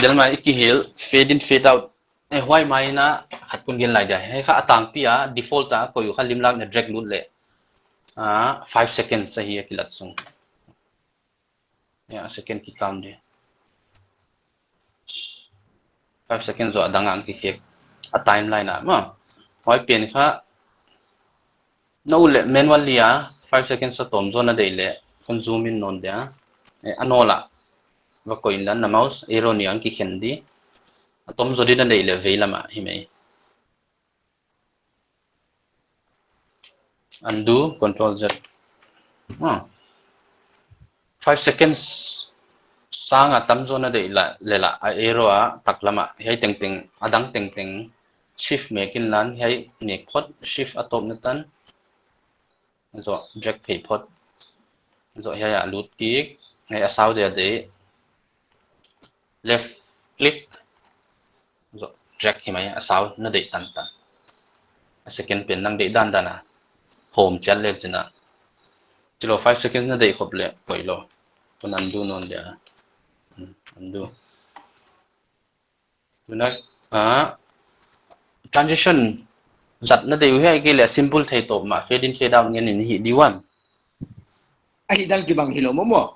Delh mai i kihilh, fade in, fade out. Eh, huai mai in a khat kon gen lai dia. Hiai kha a tangpi a, default a, koih uh kha limlak na drag lut leh. Ah, five seconds ahi a kilat sung. Ya, second ki count di. Five seconds zaw a dang a kikhek a timeline ah maw. Huai pen kha na ut leh manually a five seconds a tawm zaw na deih leh kon zoom in nawn dia. Eh, a nawl ah va koih inla na mouse arrow nih a kikhen di. A tawm zaw di na deih leh veilam ah hi mai. Undo, control Z. Ah. Five seconds sang a tam zaw na deih leh, leh la, a arrow a taklam ah, hiai tengteng, a dang tengteng, shift mek inla, hiai nek phot, shift a tawpna tan. Zaw, drag phei phot. Zaw, hiai a lut kik, hiai a sau dia deih. Left click. Zaw, drag hi mai a sau na deih tantan. A second pen nang deih dandan a. Home chiat leh chin a. Chilou five seconds na deih khop leh koih lou. Kon undo nawn dia. Hmm, undo. Tuna, ah, transition zat na deih uh hiai kei leh simple thei tawp mah. Fade in, fade out ngen in hih di ua. Ahi dan kibang hilou maw maw.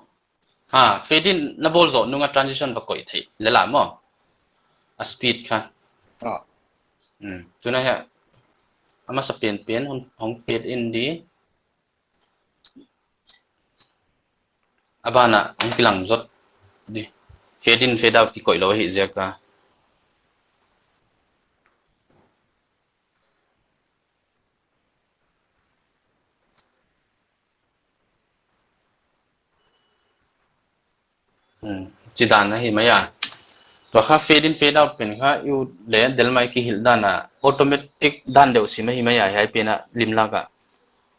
Ha, fade in na bawl zoh nung a transition va koih theih leh la maw. A speed kha. Ah. Hmm. Tuna hiai. A masa pen pen hong, hong fade in di. A ban ah hong kilang zot di. Fade in, fade out kikoih lou hi ziak a. Hmm, chi dan ahi mai a. Tua kha fade in, fade out pen kha i ut leh delh mai kihilh dan a automatic dan deuh sim ahi mai a, hiai pen a limlak ah.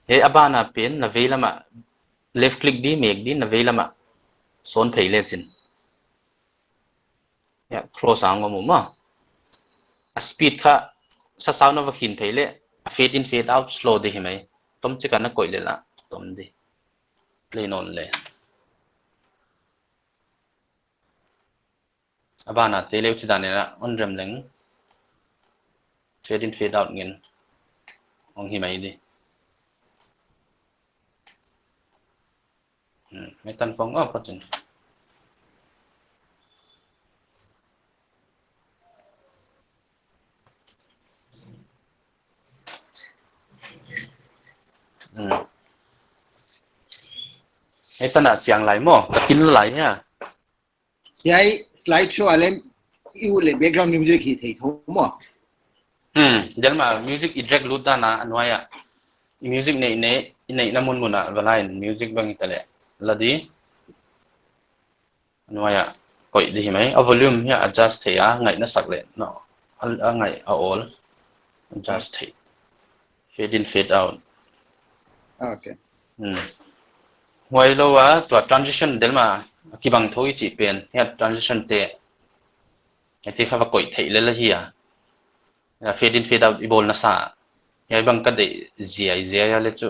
Hiai a ban a pen na veilam ah left click di, mek di, na veilam ah. Sawn phei leh chin. Ya, cross a ngawm uh maw. A speed kha sasau na va khin phei leh, a fade in, fade out slow di hi mai. Tom chik a na koih leh la, tom di. Play nawn leh. A ban ah te leh chi dan in a hon rem leng. Fade in, fade out ngen. Hong hi mai di. Hmm, mai tan kong oh patin. Hmm. Hiai tan ah chiang lai maw, ka kin lai hia. Hiai slide show a leng i ut leh background music hi thei thou maw. Hmm, delh mai music i drag lut dan a nuai ah. I music neih neih, i neihna munmun ah va la in music bang hita leh. La di. Nuai ah koih di hi mai. A volume hiai adjust thei a, ngaihna sak leh. No. A, a ngaih a awl. Adjust thei. Fade in, fade out. Okay. Hmm. Huai lou a, tua transition delma kibang thou i chih pen, hiai transition te, hiaite kha va koih theih lel ahi a. Fade in, fade out i bawl nasa. Hiai bang ka deih ziai ziai a leh chu,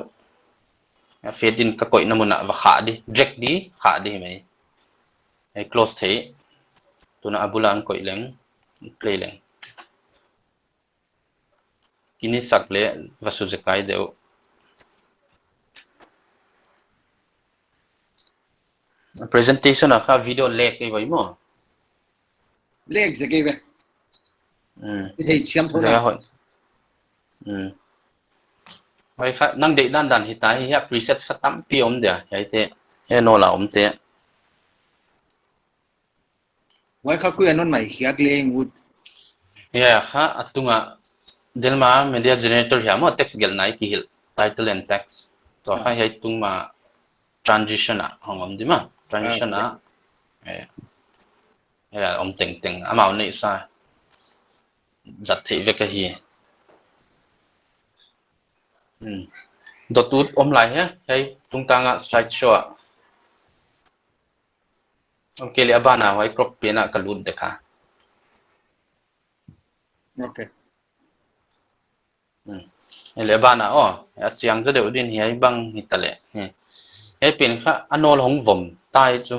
fade in ka koihna mun ah va khah di, drag di, khah di hi mai. Hiai close theih. Tuna a bul ah hon koih leng, play leng. Kinisak leh va su zekai deuh. Presentation a kha video lag kei vai maw. Lag zek kei ve. Hmm. Hei, siam thou zek na. Hoi. Hmm. Hoi kha, nang deih dandan hita hi, hiai preset kha tampi om dia, hiaite, hiai nawl a omte. Huai kha koi a non mai hiak leng ut. Hiai kha a tunga delma media generator hiam maw, text gelhna i kihilh, title and text. Tua kha hiai tung ma transition a hong om di maw, transition a. Eh, eh, om tengteng, amau neihsa zat theih vek ahi. Hmm. Dot ut om lai hia, hiai tungtang a slide show a. Ok, leh a ban a huai crop pen a ka lut dek a. Ok. Hmm. Leh a ban a, oh, a chiang zaw deuh din hiai bang hita leh. Hmm. Hiai pen kha a nawl hong vom tai chu.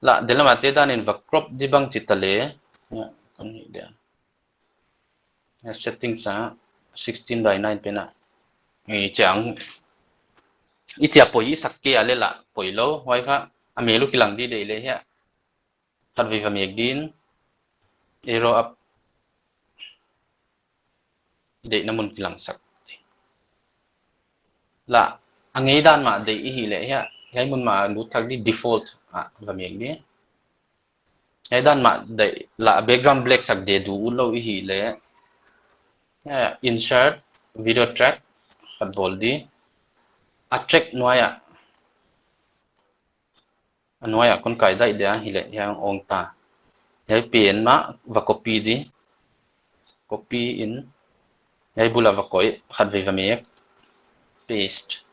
Lah, delma te dan in va crop di bang chi ta leh. Ya, kon ni dia. Settings a sixteen by nine pen a. I chiang, i chia poi i sak kei a leh lah poi lou, huai kha a mel uh kilang di deih leh hia. Khatvei va mek din, arrow up, i deihna mun kilangsak. Lah, a ngei dan mah deih i hih leh hia, hiai mun mah lut thak di, default ah va mek di. Hiai dan mah deih lah, background black sak di deih ut lou i hih leh. Hiai, insert video track khat bawl di. A track nuai ah, a nuai ah kon kai daih dia, hileh hiai ong ta. Hiai pen mah va copy di. Copy in. Hiai bul ah va koih, khatvei va mek. Paste.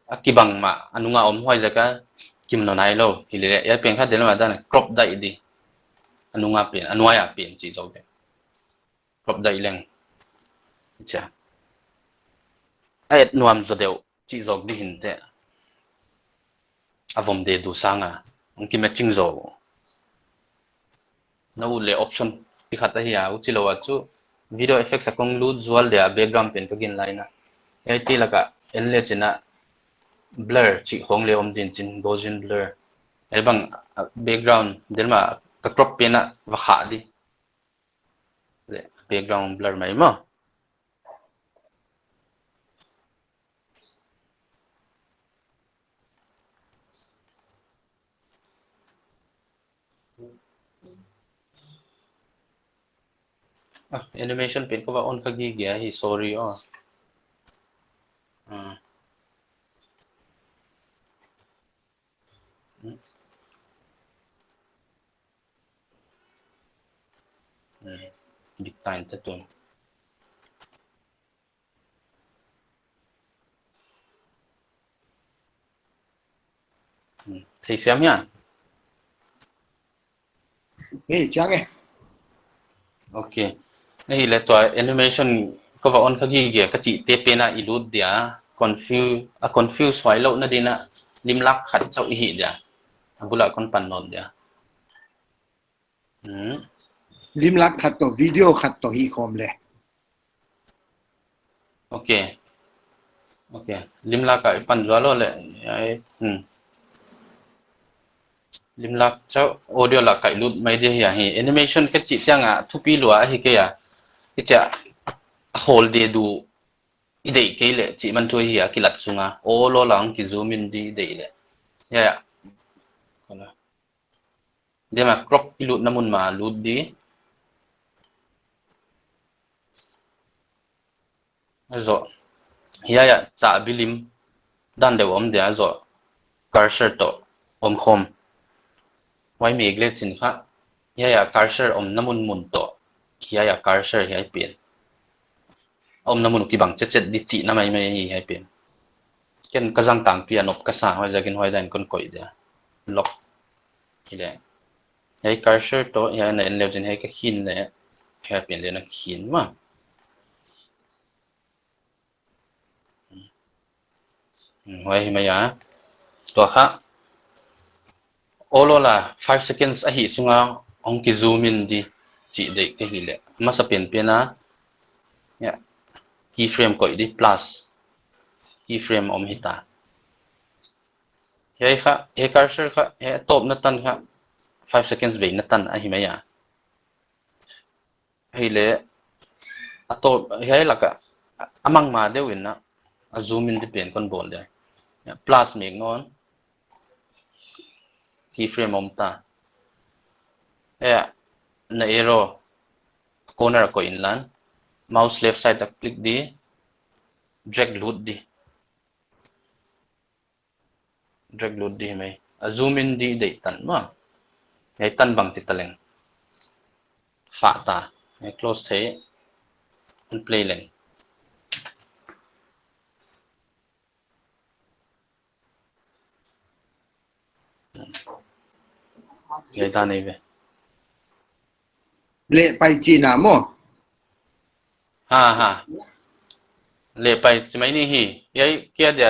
A kibang mah, a nung a om huai ziak a kim nawn nailou. Hileh, hiai pen kha delma dan crop daih di. A nung a pen, a nuai a pen chih zou di. Crop daih leng. Chia. A et nuam zaw deuh chih zou di hinte. A vom di deih sang a. Hong ki matching zou. Na ut leh option chi khat ahi a, huchi lou a chu video effects a kon lut zual dia, background pen ka gin lai na. Hiai te lak ah en leh chin a blur chih khong leh om din chin, Gaussian blur. Hiai bang, ah, background delma ka crop pen a va khah di. Leh background blur mai maw. Ah, animation pen kou va on kha gige hi, sorry aw. Ah. Hmm. Hmm. Dik ta in ta tun. Hmm. Thei siam hia? Hei, chiang e. Ok. Ahihleh tua animation kou va on kha gige ka chih te pen a i lut dia. Confuse, a confuse huai louhna din a limlak khat chauh i hih dia. A bul ah kon pan nawn dia. Hmm. Limlak khat toh, video khat toh hih khawm leh. Ok. Ok. Limlak ah i pan zual lou leh. Ai, hmm. Limlak chauh audio lak ah i lut mai di hia hi. Animation ka chih chiang a thupi lua ahi kei a. I chia a hol di deih i deih kei leh chih man thu hi a kilat sung a. Aw lou lang ki zoom in di deih leh. Ya, ya. Kona. Delma crop i lutna mun mah lut di. A zoh. Hiai ah chah bilim dan deuh om dia a zoh. Cursor toh om khawm. Huai mek leh chin kha. Hiai ah cursor omna mun mun toh. Hiai ah cursor hiai pen. Omna mun kibang chetchet di chihna maimai hi hiai pen. Ken ka zang tangpi a nop ka sa, huaiziakin huai dan kon koih dia. Lock. Hileh. Hiai cursor toh, hiai na en leu chin hiai ka khin leh. Hiai pen leh na khin ma. Hmm, huai hi mai a. Tua kha. All all a five seconds ahih sunga hong ki zoom in di chih deih ka hih leh. Masa penpen a. Ya. Keyframe koih di plus. Keyframe om hita. Hiai kha, hiai cursor kha, hiai tawpna tan kha, five seconds beina tan ahi mai a. Hileh, a tawp, hiai laka, a mang ma deuh in a, a zoom in di pen kon bawl dia. Ya, plus mek nawn, keyframe om ta. Ya, na arrow, corner a koih inlan, mouse left side a click di, drag lut di. Drag lut di mai. A zoom in di deih tan ma. Hiai tan bang chi ta leng. Kha ta. Hiai close thei. Hon play leng. Hiai ta nei ve. Leh pai chihna maw. Ha, ha. Leh pai chi mai ni hi. Hiai kia dia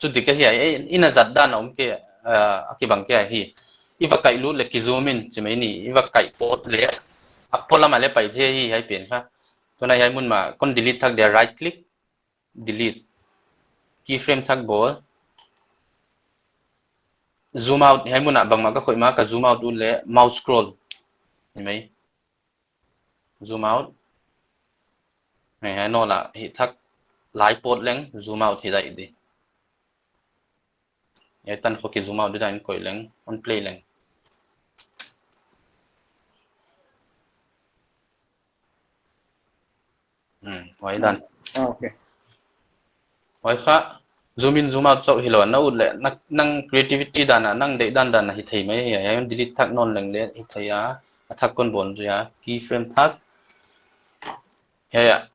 chu dik ahi a, eh, i na zat dan a om kei, ah, a kibang kei hi. I va kaih lut leh ki zoom in chi mai ni. I va kaih pawt leh a polam a leh pai thei hi hiai pen kha. Tuna hiai mun ma kon delete thak dia, right click, delete. Keyframe thak bawl. Zoom out, hiai mun a bangmah ka khoih ma ka zoom out ut leh mouse scroll. Hi mai. Zoom out. Hiai, hiai nawn a hih thak lai pawt leng zoom out hi daih di. Hiai tan khong ki zoom out di dan koih leng, hon play leng. Hmm, huai dan. Ah, okay. Huai kha, zoom in, zoom out chauh hilou, na ut leh, na, nang creativity dan a, nang deih dan dan a hi thei mai hi, hiai delete thak nawn leng leh hi thei a, a thak kon bawl zui a, keyframe thak. Hiai a,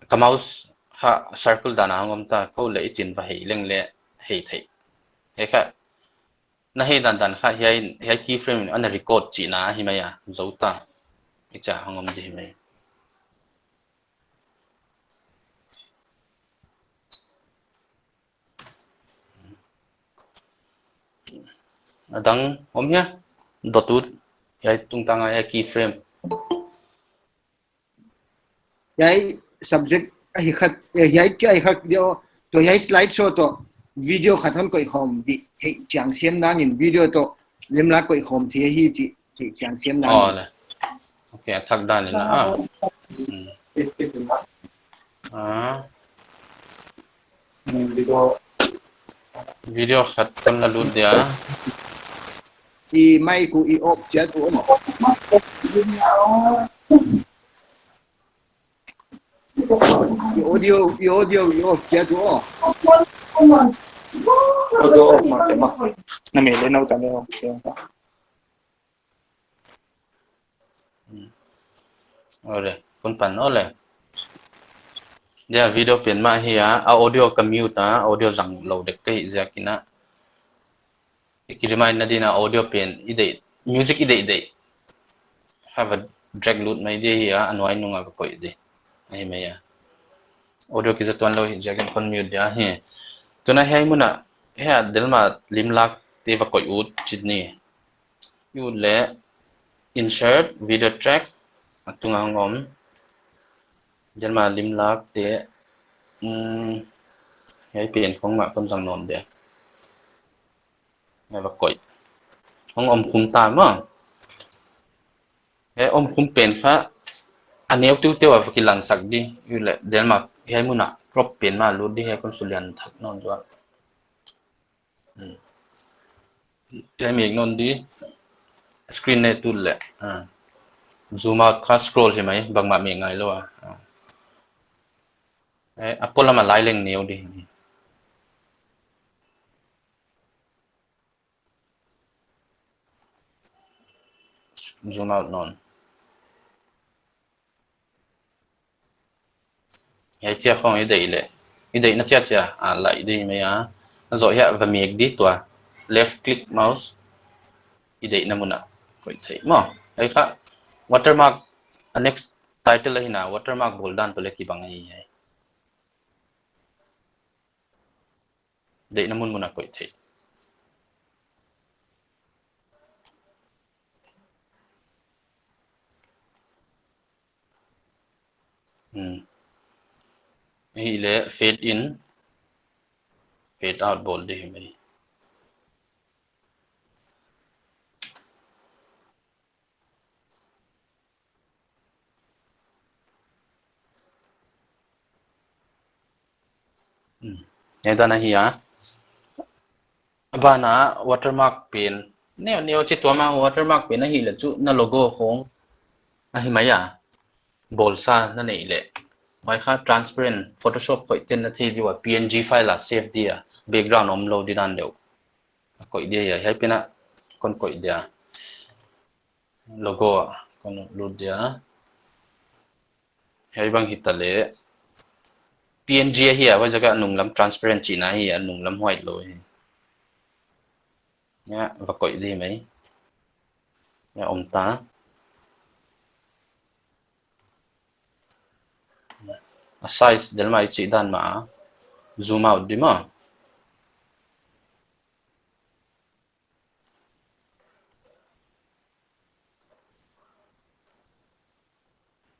ka mouse kha circle dan a hong om ta, kou leh i chin va hei leng leh hei thei. Hiai kha, na hei dan dan kha hiai, hiai keyframe in ana record chihna hi mai a, zou ta. I cha hong om di hi mai. A dang om hia, dot ut, hiai tungtang a hiai keyframe. Hiai subject ahi khat, eh, hiai kia ahi khat dia, tua hiai slide show toh video khat hon koih khawm di, hei chiang siam nangin video toh limlak koih khawm thei hi chi, hei chiang siam nangin. Oh, le. Okay, a thak dan in a. Ah. Hmm. Ah. Video khat kon la lut dia. I mic uh i off chiat uh maw. I audio, i audio i off chiat uh. Audio off mah, mah. Na mel leh nau ta leh off chiat. Hmm. Ole, kon pan ole. Dia video pen mah hi a, a audio ka mute a, audio zang lou dek ka hih ziakin a. I ki remind na din a audio pen, i deih, music i deih deih. Kha va drag lut mai di hi a, a nuai nung a va koih di. Ahi mai a. Audio ki za tuan lou hi ziakin kon mute dia hi. Tuna hiai mun a, hiai a delma limlak te va koih ut chih ni. I ut leh insert video track a tung a hong om. Delma limlak te, um, hiai pen khong mah kon zang nawn dia. Hiai va koih. Hong om khum ta maw. Hiai om khum pen kha a neu teuteu a va kilang sak di. I ut leh delma hiai mun a crop pen mah lut di, hiai kon sulian thak nawn zual. Hmm. Hiai mek nawn di. Screen ne tu leh. Ah. Zoom out kha scroll hi mai, bangmah mek ngai lou a. Ah. Eh, a polam a lai leng neu di. Zoom out nawn. Hiai chia khong i deih leh. I deihna chiahchiah a lai di mai a. Zoh hiai va mek di tua. Left click mouse. I deihna mun ah koih theih maw. Hiai kha watermark, a next title ahi na, watermark bawl dan toh leh kibang ahi. Deihna mun mun ah koih theih. Hmm. Hileh fade in, fade out bawl di hi mai. Hmm. Hiai dan ahi a. A ban ah watermark pen. Neu neu chi tuam a watermark pen ahihleh chu na logo khong ahi mai a. Bawlsa na neih leh. Huai kha transparent Photoshop koih ten na thei di ua, P N G file a save di a. Background omlou di dan deuh. A koih di a, hiai pen ah kon koih di a. Logo ah kon lut di a. Hiai bang hita leh P N G ahi a, huai ziak a nunglam transparent chihna ahi a, nunglam white lou hi. Hiai va koih di mai. Hiai om ta. A size delmai chih dan mah a. Zoom out di maw.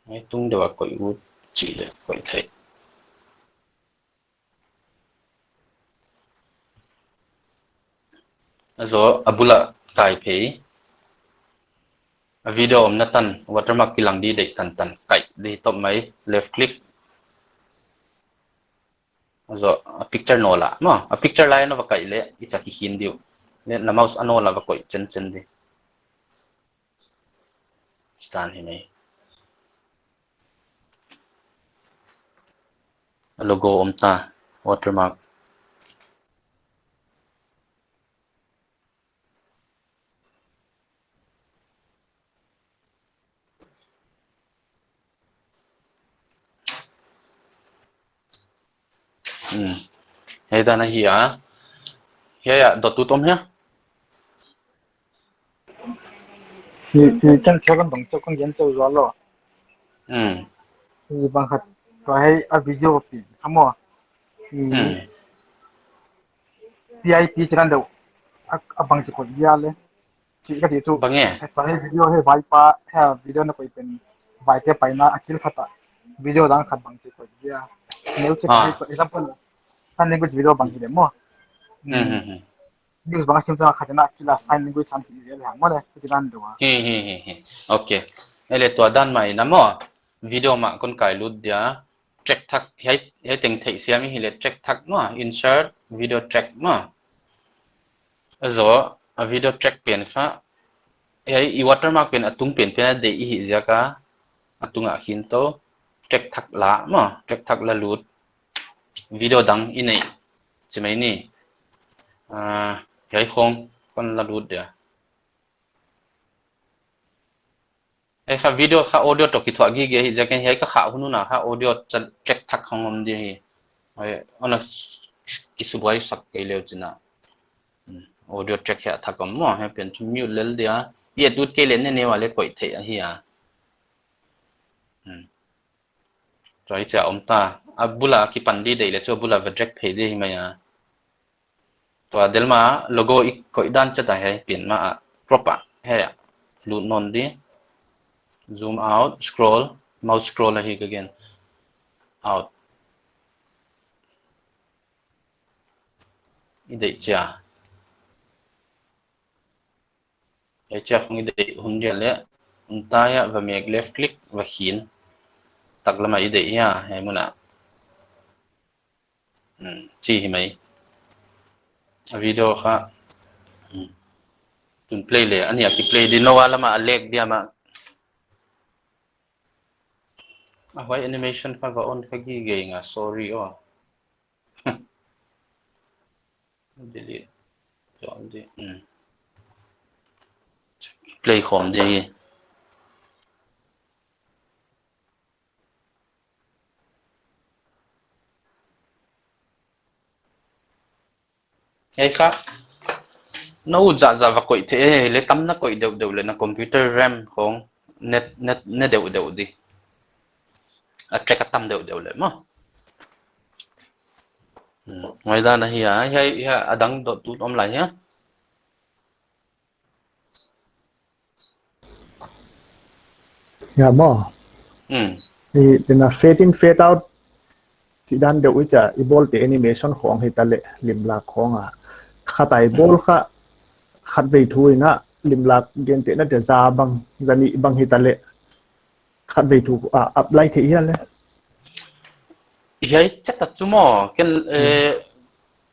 Hiai tung deuh a koih ut chih leh koih theih. A zoh a bul ah kai phei. A video omna tan, watermark kilang di deih tantan, kai di top mai, left click. A zoh a picture nawl ah maw, a picture lai ah na va kai leh i chak i khin di uh. Leh na mouse a nawl ah va koih chenchen di. Stand hi mai. A logo om ta, watermark. Hmm. Hiai dan ahi a. Hiai ah dot ut om hia. Hi, hi, kan thua kan bang chauh, kan gen chauh zual lou. Hmm. Hi bang khat, tua hiai a video pi, kha maw. Hi, hmm. P I P chi dan deuh. A, a bang chi koih dia leh. Chi ka chi chu. Bang e? Hiai tua hiai video hiai vaipa, hiai video na koih pen. Vaite paina a kil khat ah. Video dang khat bang chi koih dia. Neu chi, ah, koih, example. Sign language video bang hi leh maw. Hmm, hmm, hmm. News bang a sim chang khat na kila sign language an hi zel hang maw leh, chi dan deuh a. Hi, hi, hi, hi. Okay. Ei leh tua dan mah in a maw. Video mah kon kai lut dia. Track thak, hiai, hiai teng theih siam i hih leh track thak maw. Insert video track maw. A zoh, a video track pen kha. Hiai i watermark pen a tung pen pen a deih i hih ziak a. A tung ah khin tou. Track thak la maw. Track thak la lut. Video dang i neih. Chi mai ni. Ah, hiai khong kon la lut dia. Hiai kha video kha audio toh kithuah gige hi ziakin hiai ka khah hun a kha audio chan track thak khong om di hi. Hiai, ana kisubuai sak kei leu chin a. Hmm, audio track hiai thak om maw, hiai pen chu mute lel dia. Hiai tut kei leh ne ne wa leh koih theih ahi a. Hmm. Tua hichia om ta. A bul a kipan di deih leh chu a bul a va drag phei di hi mai a. Tua delma logo i koih dan chet a hiai pen mah a crop a hiai a lut nawn di. Zoom out, scroll, mouse scroll ahi ka gen. Out. I deih chia. Hiai chia khong i deih hun dia leh, hun ta hiai va mek left click va khin. Taklam a i deih hiai, hiai mun a. Hmm, chi hi mai. A video kha. Hmm. Tun play leh, a nih a kiplay di nawn a lam a lag dia mah. A huai animation kha va on kha gige nga, sorry aw. Delete. Zom di. Hmm. Play khawm di. Hei kha, na u za za va koih thei, eh, le tam na koih deuh deuh le na computer RAM khong ne, ne, ne deuh deuh di. A track a tam deuh deuh le maw. Hmm, huai dan ahi a, hiai, hiai a dang dot tu om lai hia. Ya maw. Hmm. I, tina fade in, fade out. Chih dan deuh i chia, i bawl te animation khong hi ta le, limlak khong a. Khat a i bawl kha, khat vei thu in a, limlak gen te na te za bang, za nih bang hi ta le. Khat vei thu, a, apply thei hia le. Hiai chat a chu maw, ken, eh,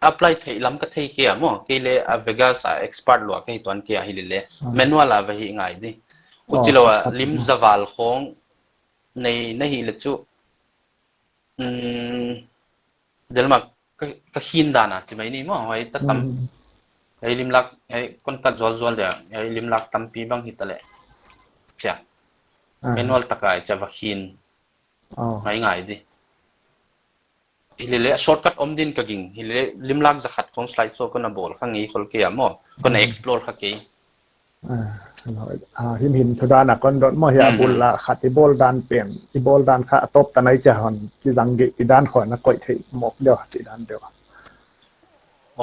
apply thei lam ka thei kei a maw, kei le a Vegas a expert lua ka hi tuan kei a hi le le. Ah. Manual a va hi ngai di. U chi lo a, lim za val khong nei na hi le chu. Um, delma ka, ka khin dan a chi mai ni maw, huai ta tam. Mm. Hiai limlak, hiai kon kat zual zual dia, hiai limlak tampi bang hi ta le. Chia. Ah. Manual taka i chia va khin. Oh. Ngai ngai di. Hi le le, shortcut om din ka ging. Hi le le, limlak za khat khong slide show kon a bawl kha ngei khol kei a maw. Kon a explore kha kei. Ah, ah, him him thu dan a kon dot maw hia. Hmm, bul la khat i bawl dan pen. I bawl dan kha a top ta nai chia hon. Ki zang ge i dan khong na koih thei mawk deuh chih dan deuh.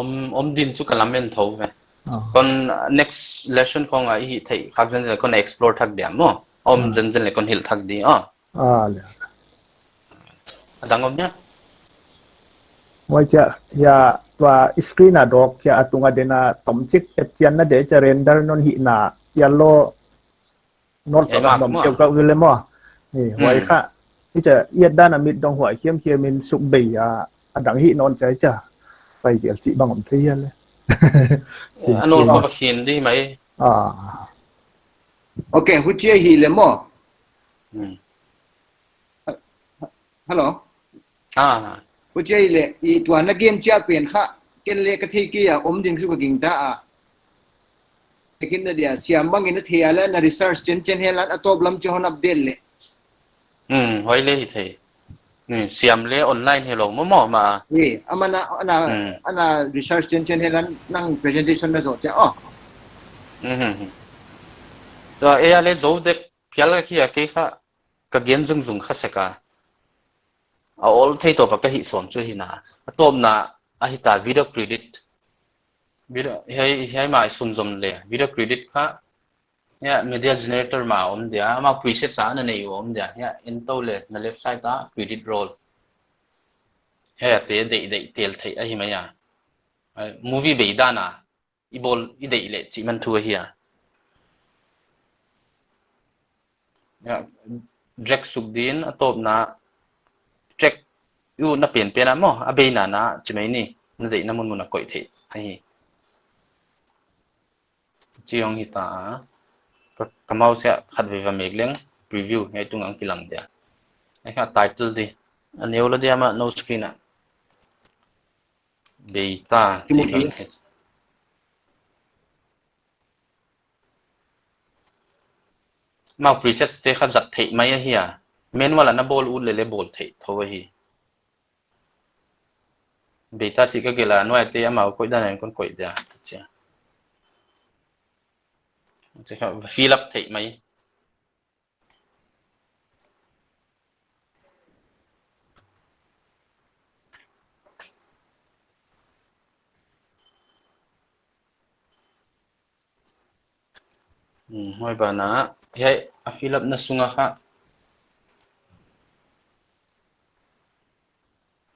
Om, om din chu ka lamen tho ve. Ah. Kon, uh, next lesson khong a i hih theih khak zen zen kon explore thak dia maw. Om zen zen le kon hilh thak di, ah. Ah, le. A dang om nia? Huai chia, ya, tua screen a dawk, ya, a tung a den a tom chik, et chian na de, chia render non hih na, yellow, not ka nom keu ka vil le maw. Ni, huai kha. Ni chia, yet dan a mit dong huai, khiam khiam in suk bei a, a dang hih non chia chia. Pai jel chih bang om thei hia le. A nol ka va khin di mai. Ah. Okay, huchia hi le maw. Hmm. Hello? Ah. Huchia hi le, i tua na gen chia pen kha, ken le ka thei kei a om din khu ka ging ta a. Te kin na dia, siam bang in na thei a le, na research chen chen hel a, a top lam chi hon update le. Hmm, huai le hi thei. Hmm, siam le online hi lo maw maw ma. Ni, ama na, ana, ana research chen chen hel a, nang presentation na zo chia, oh. Hmm, hmm, hmm. Tua e a le zo dek, phial ka kia kei kha, ka gen zung zung kha sek a. A ol thei to pa ka hih sawm chu hi na. A tawpna a hi ta video credit. Video, hiai, hiai ma i sun zom le. Video credit kha, ya, media generator ma om dia, ama preset sa na nei om dia. Ya, en to le, na left side a credit roll. Hiai a te dei dei tel thei ahi mai a. Ai, movie bei dan a. I bawl i deih leh chih man thu ahi a. Ya, drag suk din a tawpna track u na pen pen a maw, a beina na chi mai ni, na deihna mun mun a koih theih ahi. Chi hong hi ta a. Ka, ka mouse a khat vei va mek leng preview hiai tung ang kilang dia. Ai kha title di. A neu la dia ma no screen a. Beta chi bang hi. Mau presets te kha zat theih mai ahi a. Manual a na bawl ut leh leh bawl theih tho ahi. Beta chi ka gelh a, nuai te amau koih dan a kon koih dia. Chia. Chi kha fill up theih mai. Hmm, huai ban ah, hiai a fill up na sung a kha.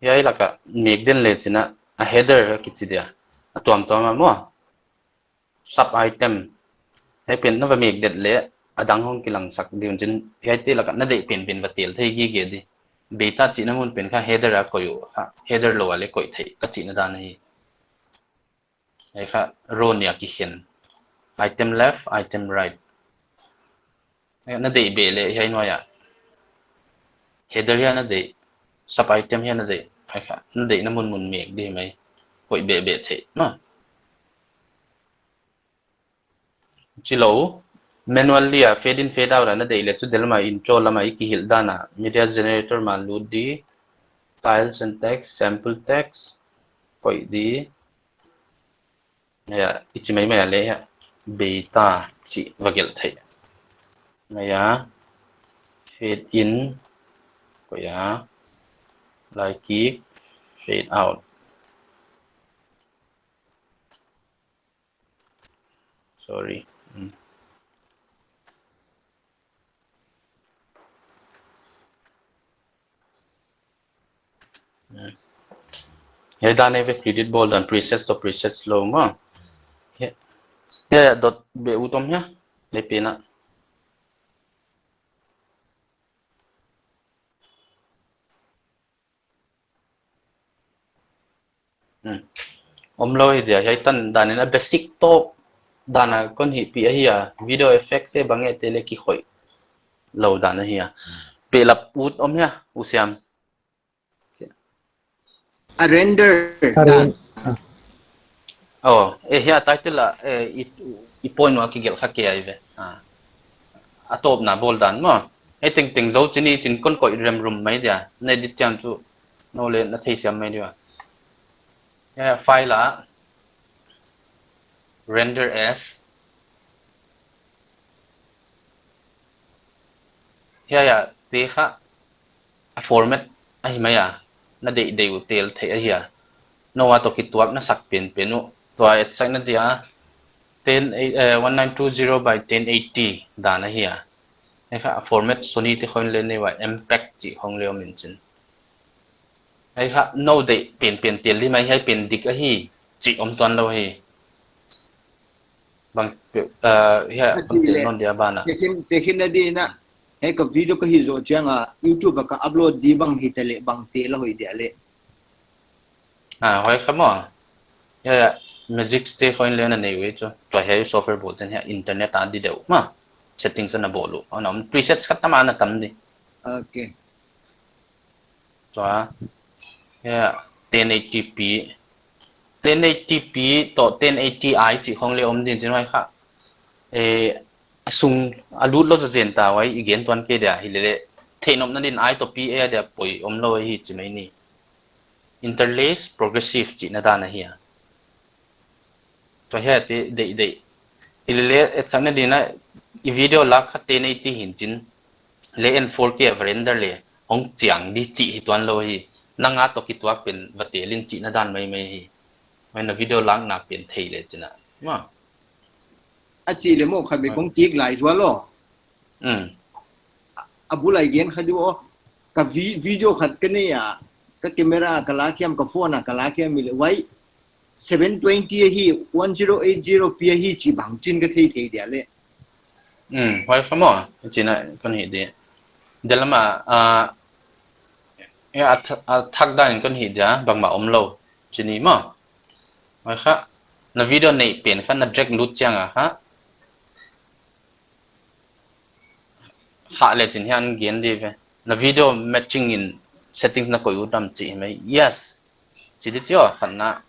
Hiai lak a mek den leh chin a, a header kichi dia. A tuamtuam a maw. Sub item. Hiai pen na va mek det leh, a dang hong kilangsak di un chin, hiai te lak a na deih pen pen va tel thei gige di. Beta chihna mun pen kha header a koih uh, kha header lou a leh koih theih, ka chihna dan ahi. Hiai kha row nih a kikhen. Item left, item right. Na deih beh leh hiai nuai ah. Header hiai na deih. Sub item hiai na deih. Hiai kha na deihna mun mun mek di mai. Koih beh beh theih. Maw. Chi lou. Manually a fade in fade out a na deih leh chu del ma intro lam a i kihilh dan a. Media generator ma lut di. Styles and text, sample text. Koih di. Ya, i chi maimai a leh ya, beta chih va gelh theih. Maya, fade in, koih a, lai kik, fade out. Sorry. Hmm. Hmm. Hiai dan ei ve, credit bawl dan, presets toh presets lou maw. Hiai, hiai, dot be u tom hia, le pina. Hmm. Omlou hi dia, hiai tan dan in a basic toh dan a kon hihpih ahi a, video effects e bang e te leh kikhoih lou dan ahi a. Pehlap ut om hia, U Siam. A render A dan. ren-, ah. Oh, eh, hiai title a, eh, i, i point ua kigelh kha kei ai ve. Ah. A tawpna bawl dan maw. Ei tengteng zou chih ni chin kon koih remrum mai dia. Na edit chiang chu nou leh na theisiam mai dia. Hiai file a render as. Hiai a te kha a format ahi mai a, na deih deih uh tel theih ahi a. Nou a toh kituak na sak penpen uh. Tua etsakna dia ten, eh, one nine two zero by ten eighty dan ahi a. Hiai kha a format Sony te khong leh nei ua, M peg chih khong leh om in chin. Hiai kha nou deih penpen tel di mai, hiai pen dik ahi chih om tuan lou hi. Bang, eh, hiai, a bang chi tel leh, non dia bana. Tekhin, tekhin na di na. Hiai ka video ka hih zoh chiang a, YouTube a ka upload di bang hita leh, bang tel a hoih dia leh. Ah, hoih kha maw. Ya, ya, Magic Stage khong leh na nei uh chu. Tua hiai software bawl ten hiai internet a di deuh maw. Settings a na bawl uh. Ana om presets khat tam a na tam di. Okay. Tua, ya, ten eighty p. Ten eighty p toh ten eighty i chih khong leh om din chin huai kha. Eh, a sung a lut lou zazen ta huai i gen tuan kei dia hi leh leh. Theihnopna din i toh p a dia poi omlou hi chi mai ni. Interlace progressive chihna dan ahi a. Tua hiai te deih deih. Hi leh leh etsakna din a i video lak kha ten eighty hin chin. Leh en four K a render leh hong chiang di chih hi tuan lou hi. Nang a toh kituak pen va tel in chihna dan maimai hi. Mai na video lak nak pen thei leh chin a. Maw. A chi leh maw khat be kong kik lai zual lou. Hmm. A, a bul a i gen kha di uh. Ka vi-, video khat ka nei a, ka camera ka lak hiam, ka phone a ka lak hiam i leh huai seven twenty ahi, one zero eight zero p ahi chih bang chin ka thei thei dia leh. Hmm, huai kha maw, chihna kon hih di. Delama, ah, ya, a th-, a thak dan kon hih dia, bangmah omlou. Chih ni maw. Huai kha, na video nei pen kha na drag lut chiang a kha. Kha leh chin hiai gen di ve. Na video matching in settings na koih ut am chih mai. Yes. Chih di chu, khan na.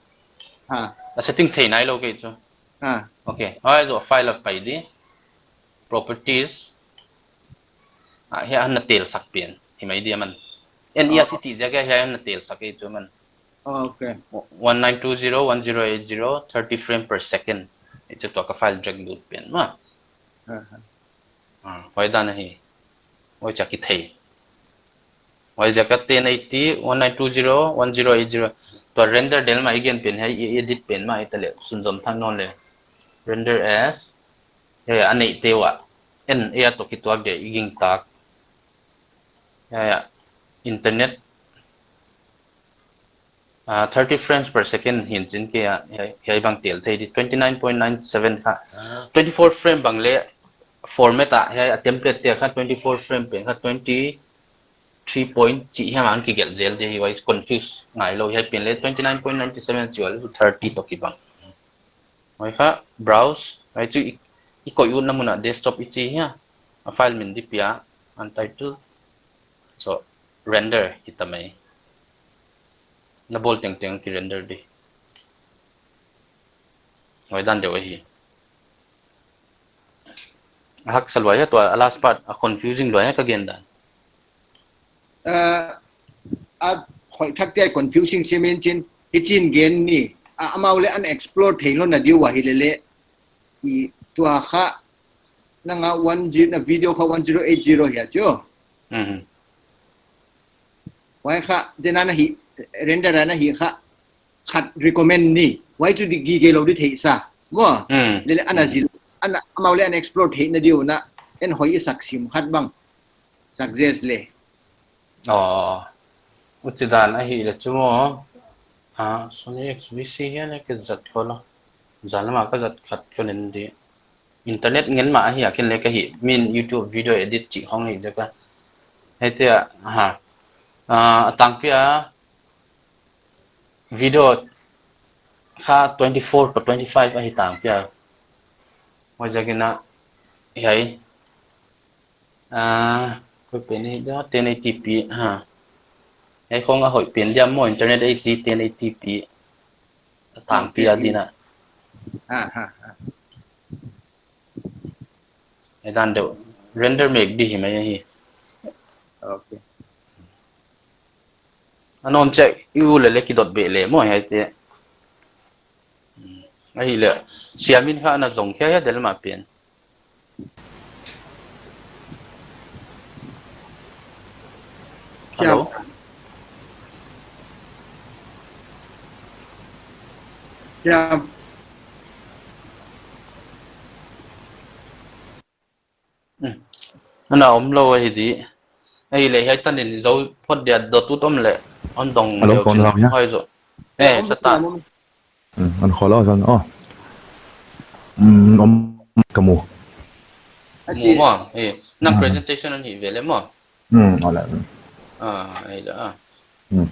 Ha. Na settings thei nailou kei chu. Ha. Okay. Huai zoh file a pai di. Properties. Ah, hiai na tel sak pen. Hi mai di man. En, oh, yes, i chih ziak a hiai na tel sak kei chu man. Okay. One nine two zero, one zero eight zero, thirty frame per second. Hichu tua ka file drag lut pen maw. Aha. Ah, huai dan ahi. Huai chia kithei. Huai ziak a ten eighty, one nine two zero, one zero eight zero. Tua render del mah i gen pen hiai, i edit pen mah hitaleh sunzom thak nawn leh. Render as. Ya, ya, a neih te ua. En, ya, toh kituak dia i gingtak. Ya, ya. Internet. Ah, thirty frames per second hin chin kei a, hiai, hiai bang tel thei di, twenty nine point nine seven kha. Ah. Twenty four frame bang leh format a, hiai a template te kha twenty four frame pen kha twenty three point chih hiam a kigelh zel di hi huai confuse ngailou hiai pen leh twenty nine point nine seven chih huai leh thirty toh kibang. Huai kha, browse, huai chu i, i koih utna mun a desktop i chi hia. A file min di pia, untitled. So, render hita mai. Na bawl tengteng ki render di. Huai dan deuh ahi. A haksa lua hia tua, a last part, a confusing lua hia ka gen dan. Ah, a hoih thak te confusing sim in chin, hichin gen ni. a, amau leh unexplore theilou na di uh ahi lele. I tua kha, nang a one zero, na video kha one zero eight zero hia chu. Mhm. Huai kha, den ana hi, render ana hi kha, khat recommend ni. Huai chu di gige lou di theih sa. Maw? Mm. Lele ana Mm. zil, ana, amau leh unexplore theih na di uh na, en hoih i sak sim khat bang. Suggest le. Oh. Huchi dan ahi leh chu maw. Ah, Sony X V C hian ka zat khol a. Zan lama ka zat khat khol in di. Internet ngen mah ahi a ken le ka hi. Min YouTube video edit chih hong hi zaka. Hei tia, ha. Ah, a tangpi a video kha twenty-four to twenty-five ahi tangpi a. Huai zakin a, hiai. Ah, koi pen hi da, ten eighty p, ha. Hei khong a hoih pen diam maw, internet H D ten eighty p. A tangpi a ding a. Ha, ha, ha. Hei dan deuh. Render mek di hi mai hi. Okay. A non check u lele kidot beh le maw hei te. Hmm. Ahi leh. Siamin kha ana zong khia hia del ma pen. Hello? Siam. Hmm. Ana om lou ahi di. Ahi leh hiai tan in zou phot dia dot ut om leh. On dong Hello, leh phone chin lam ya? Hoi zo. Eh, Om sa ta. Siam om. Hmm, on khol a zan. Oh. Hmm, om ka mu. Mu Achi. Maw. Eh, nang Hmm. presentation on hi vele maw. Hmm, ole. Ah, ai da. Hmm.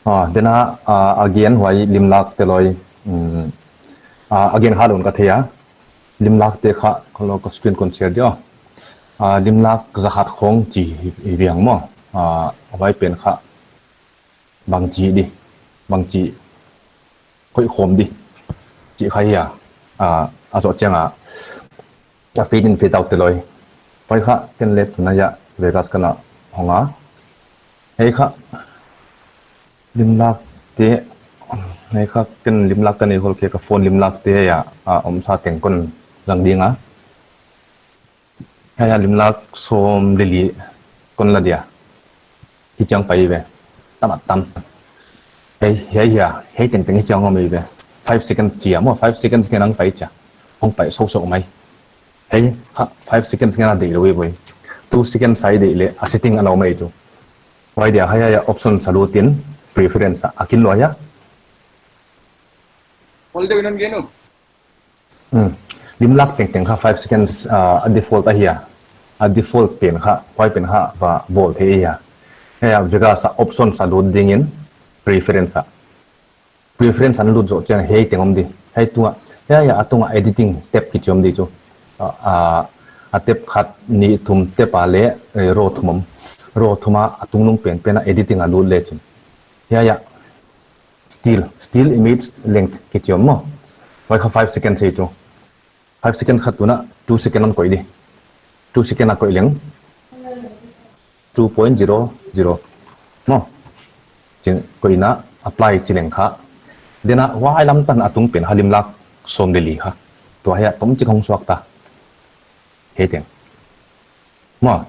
Ah, den a, ah, again huai limlak te loi. Hmm. Ah, again kha lun ka thei a. Limlak te kha, kolo ko screen kon share dia. Ah, limlak zakhat khong chi hi, hi viang maw. Ah, huai pen kha. Bangchi di. Bangchi. Koi khom di. Chi kha hia. Ah, a zo chiang a. A fade in fade out te loi. Huai kha ken le tuna ya Vegas kana hong a. Hei kha limlak te, hei kha ken limlak ka nei khol kei ka phone limlak te ya, a, om sa teng kon zang ding a. Hei ya limlak sawm leh li kon la dia. Hi chiang pai ve. Tam a tam. Hei, hei ya, hei tengteng hi chiang om ve. Five seconds chia maw, five seconds ngen ang pai chia. Hong pai sok sok mai. Hei, ha, five seconds ngen a deih lou ve. Two seconds a i deih leh, a setting a lou mai chu. Huai dia, hei ya, option sa lut in, preference a, a kin lua ya. All the way non geno. Hmm. Limlak tengteng kha five seconds, ah, a default ahi a. A default pen kha, huai pen kha va bawl thei ahi a. Hei a Vegas a option sa lut ding in preference a. Preference a na lut zoh chiang hei teng om di. Hei tunga, hei a tunga editing tab kichi om di chu. Ah, ah, a tab khat nih thum tab a leh, eh, row thum om. Row thum a a tungnung pen pen a editing a lut le chin. Hei a Still, still image length kichi om maw. Huai kha five seconds hi chu. Five seconds kha tuna two second on koih di. Two second a koih leng. Two point zero zero. Maw. Chin koih na apply chi leng kha. Den a huai lam tan a tung pen kha limlak sawm leh li kha. Tua hei a tom chik hong suak ta. Hei teng. Maw,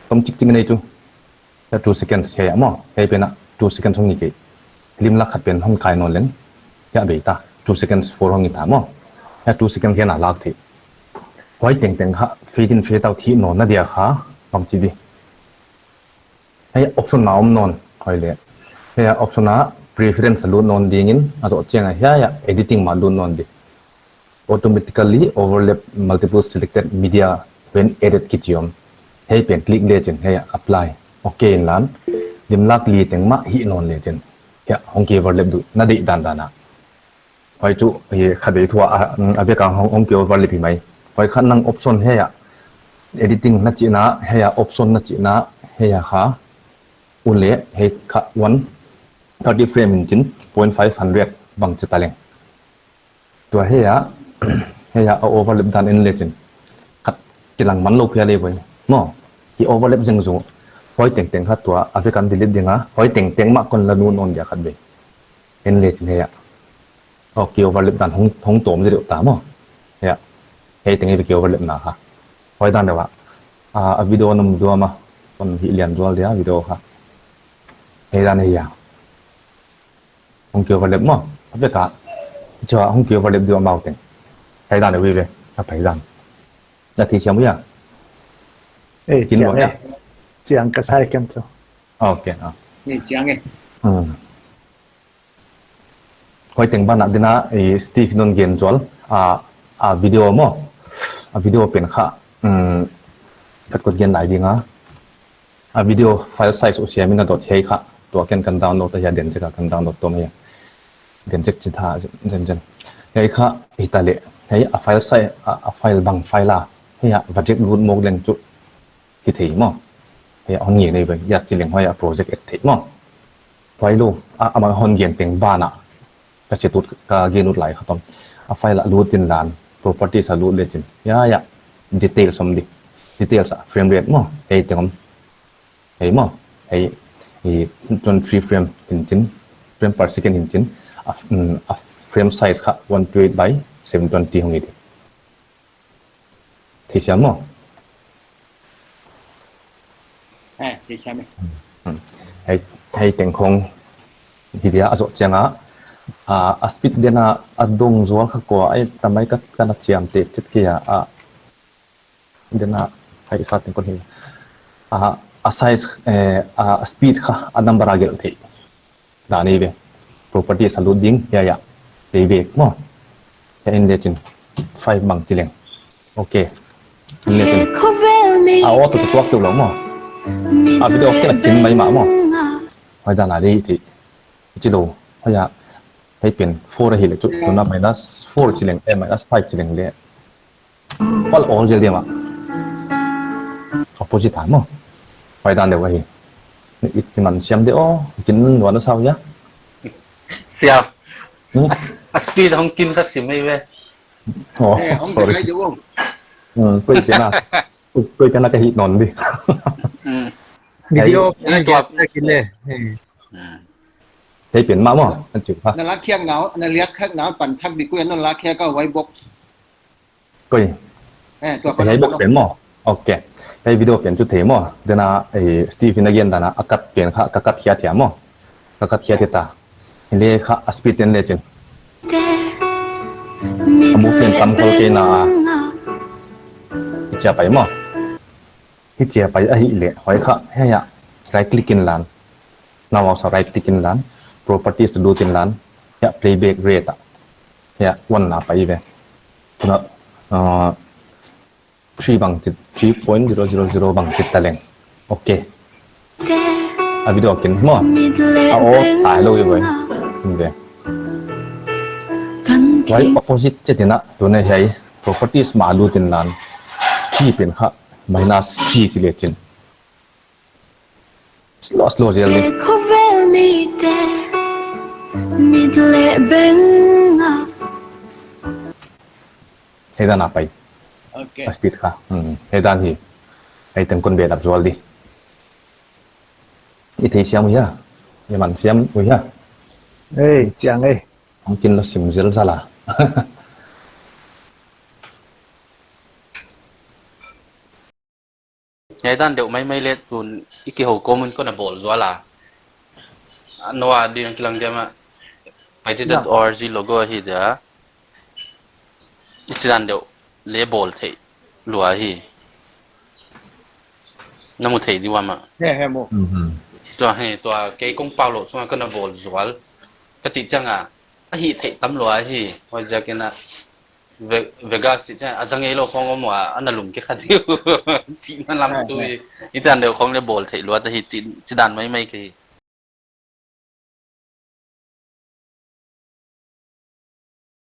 tom chik chik nei chu. Ya two seconds hei a maw, hei pen a two seconds hong hi kei. Limlak khat pen hon kai nawn leng. Ya bei ta, two seconds four hong hi ta maw. Ya two seconds hian a lak thei. Huai tengteng kha, fade in fade out hi nawn na dia kha, bangchi di. Hei option na om nawn, hoi le. Hei option a preference a lut nawn ding in, a zoh chiang a hei a editing mah lut nawn di. Automatically overlap multiple selected media when edit kichi om. Hei pen click le chin, hei apply. Okay in lan. Limlak li teng mah hi nawn le chin. Hei hong ki overlap duh, na deih dan dan a. Huai chu, hei kha deih thu a, a vek a hong, hong ki overlap hi mai. Huai kha nang option hei a. Editing na chihna, hei a option na chihna, hei a kha. U le, hei kha one thirty frame in chin, point five hundred bang chi ta leng. Tua hei a, hei a overlap dan en le chin. Khat kilang man lou phial le voi. Maw, ki overlap zeng zu. Huai tengteng kha tua, a vek a delete ding a. Huai tengteng mah kon la lut nawn dia khat ve. En le chin hiai a. Oh, ki overlap dan hong, hong tawm zel ta maw. Hiai a. Hiai teng hi ki overlap na kha. Huai dan deuh a. Ah, a video na mu diam a. Kon hih lian zual dia video kha. Hiai dan hiai a. Hong ki overlap maw. A bek a. Chua hong ki overlap diam maw teng. Hiai dan deuh hi ve. A hiai dan. Na thei siam uh hia? Eh, kin chiang buat hia? Eh. Chiang ka sai kem chu. Ok, ah. Ni chiang e. Hmm. Huai teng ban ah dina, eh, Steve non gen zual, ah, ah, video maw. Ah, video pen kha, hmm, kat kot gen lai ding a. Ah, video file size uh siam in a dot hiai kha. Tua ken kan download ta hia den zek a kan download ta mai a. Den zek chi ta zen zen. Hiai kha hita le. Hiai a file size, a, a file bang file a. Hiai a budget lut mawk leng chu. Hi thei maw. Hiai a hon ngen nei ve. Yes chi leng hiai a project et thei maw. Huai lou. A, amah hon gen teng ban ah. Ka se tut ka gen ut lai kha tom. A file a lut in lan. Properties a lut le chin. Hiai a. Details om di. Details a frame rate maw. Hiai teng om. Hiai maw. Hiai, hiai twenty-three frame hi'n chin. Frame per second hi'n chin. A, mm, a frame size kha one twenty-eight by seven twenty hong hi di. Thei siam maw? Eh, thei siam e. Hmm. Hiai, hiai teng khong hi dia a zoh chiang a. A, a speed den a a dong zual kha kua, hiai tamai ka, ka na chiam te chit kei a, a. Den a, hiai sa teng kon hi. A, a size, eh, a speed kha, a number a gelh thei. Dan hi ve. Properties a lut ding, hiai a. Playback maw. Hiai in le chin. Five bang chi leng. Ok. In le chin. A auto tuak tuak lou maw. A video kena kin mai mah maw. Huai dan a di thei. Chi lou. Hiai a. Hiai pen four ahi le chu. Tuna minus four chi leng, eh, minus five chi leng le. Pal all zel dia mah. Opposite a maw. Huai dan deuh ahi. I, i man siam de aw, kin nuan a sau hia. Siam. Hmm? A, a speed hong kin kha sim ei ve. Oh, eh, hong sorry. Kai deuh aw. Hmm, koi pen a. Koi pen a ka hih nawn di. Hmm. Video hiai, hiai tua kin le. Eh. Hmm. Hiai pen mah maw, an chih kha. Na la khiak nau, na liak khiak nau, pan thak di koi an la khiak ka white box. Koi. Eh, tua hiai box pen maw. Ok. Hiai video pen chu thei maw. Den a, eh, Steve in a gen dan a, a kat pen kha, ka kat khia thia maw. Ka kat khia thia ta. Hi le kha, a speed ten le chin. A movement tam khol kei na. Hi chia pai maw. Hi chia pai ahi le. Huai kha, hiai a. Right click in lan. Now also right click in lan. Properties lut in lan. Hiai a playback rate a. Hiai a one na pai ve. Tuna, uh, three bang chit, three point zero zero zero bang chit ta leng. Ok. A video kin maw. A off, a hello i boy. Ve. Huai opposite chit in a, tuna hiai properties mah lut in lan. Three pen kha, minus three chi le chin. Slow, slow zel ni. Khovel mite, mit leh beng a. Hiai dan a pai. Ok. A speed kha. Hmm. Hiai dan hi. Hiai teng kon belap zual di. I thei siam uh hia. I man siam uh hia. Ei, chiang ei. Hong kin lou sim zel zel a. Hiai dan deuh maimai le tun i kihou kawm un kon a bawl zual a. A nua ding kilang diam a. Paite dot org logo ahi dia. I chi dan deuh le bawl theih lua hi. Na mu thei di ua mah. He, he mu. Mhm. Tua hi, tua kei kong pau lou sunga kon a bawl zual. Ka chih chiang a, a hih theih tam lua hi. Huaiziak in a, Ve-, Vegas chih chiang a, a zang ei lou khong om ua, ana lum kikha diu. Chihna lam tu hi. I chan deuh khong le bawl theih lua ta hi, chi, chi dan maimai kei.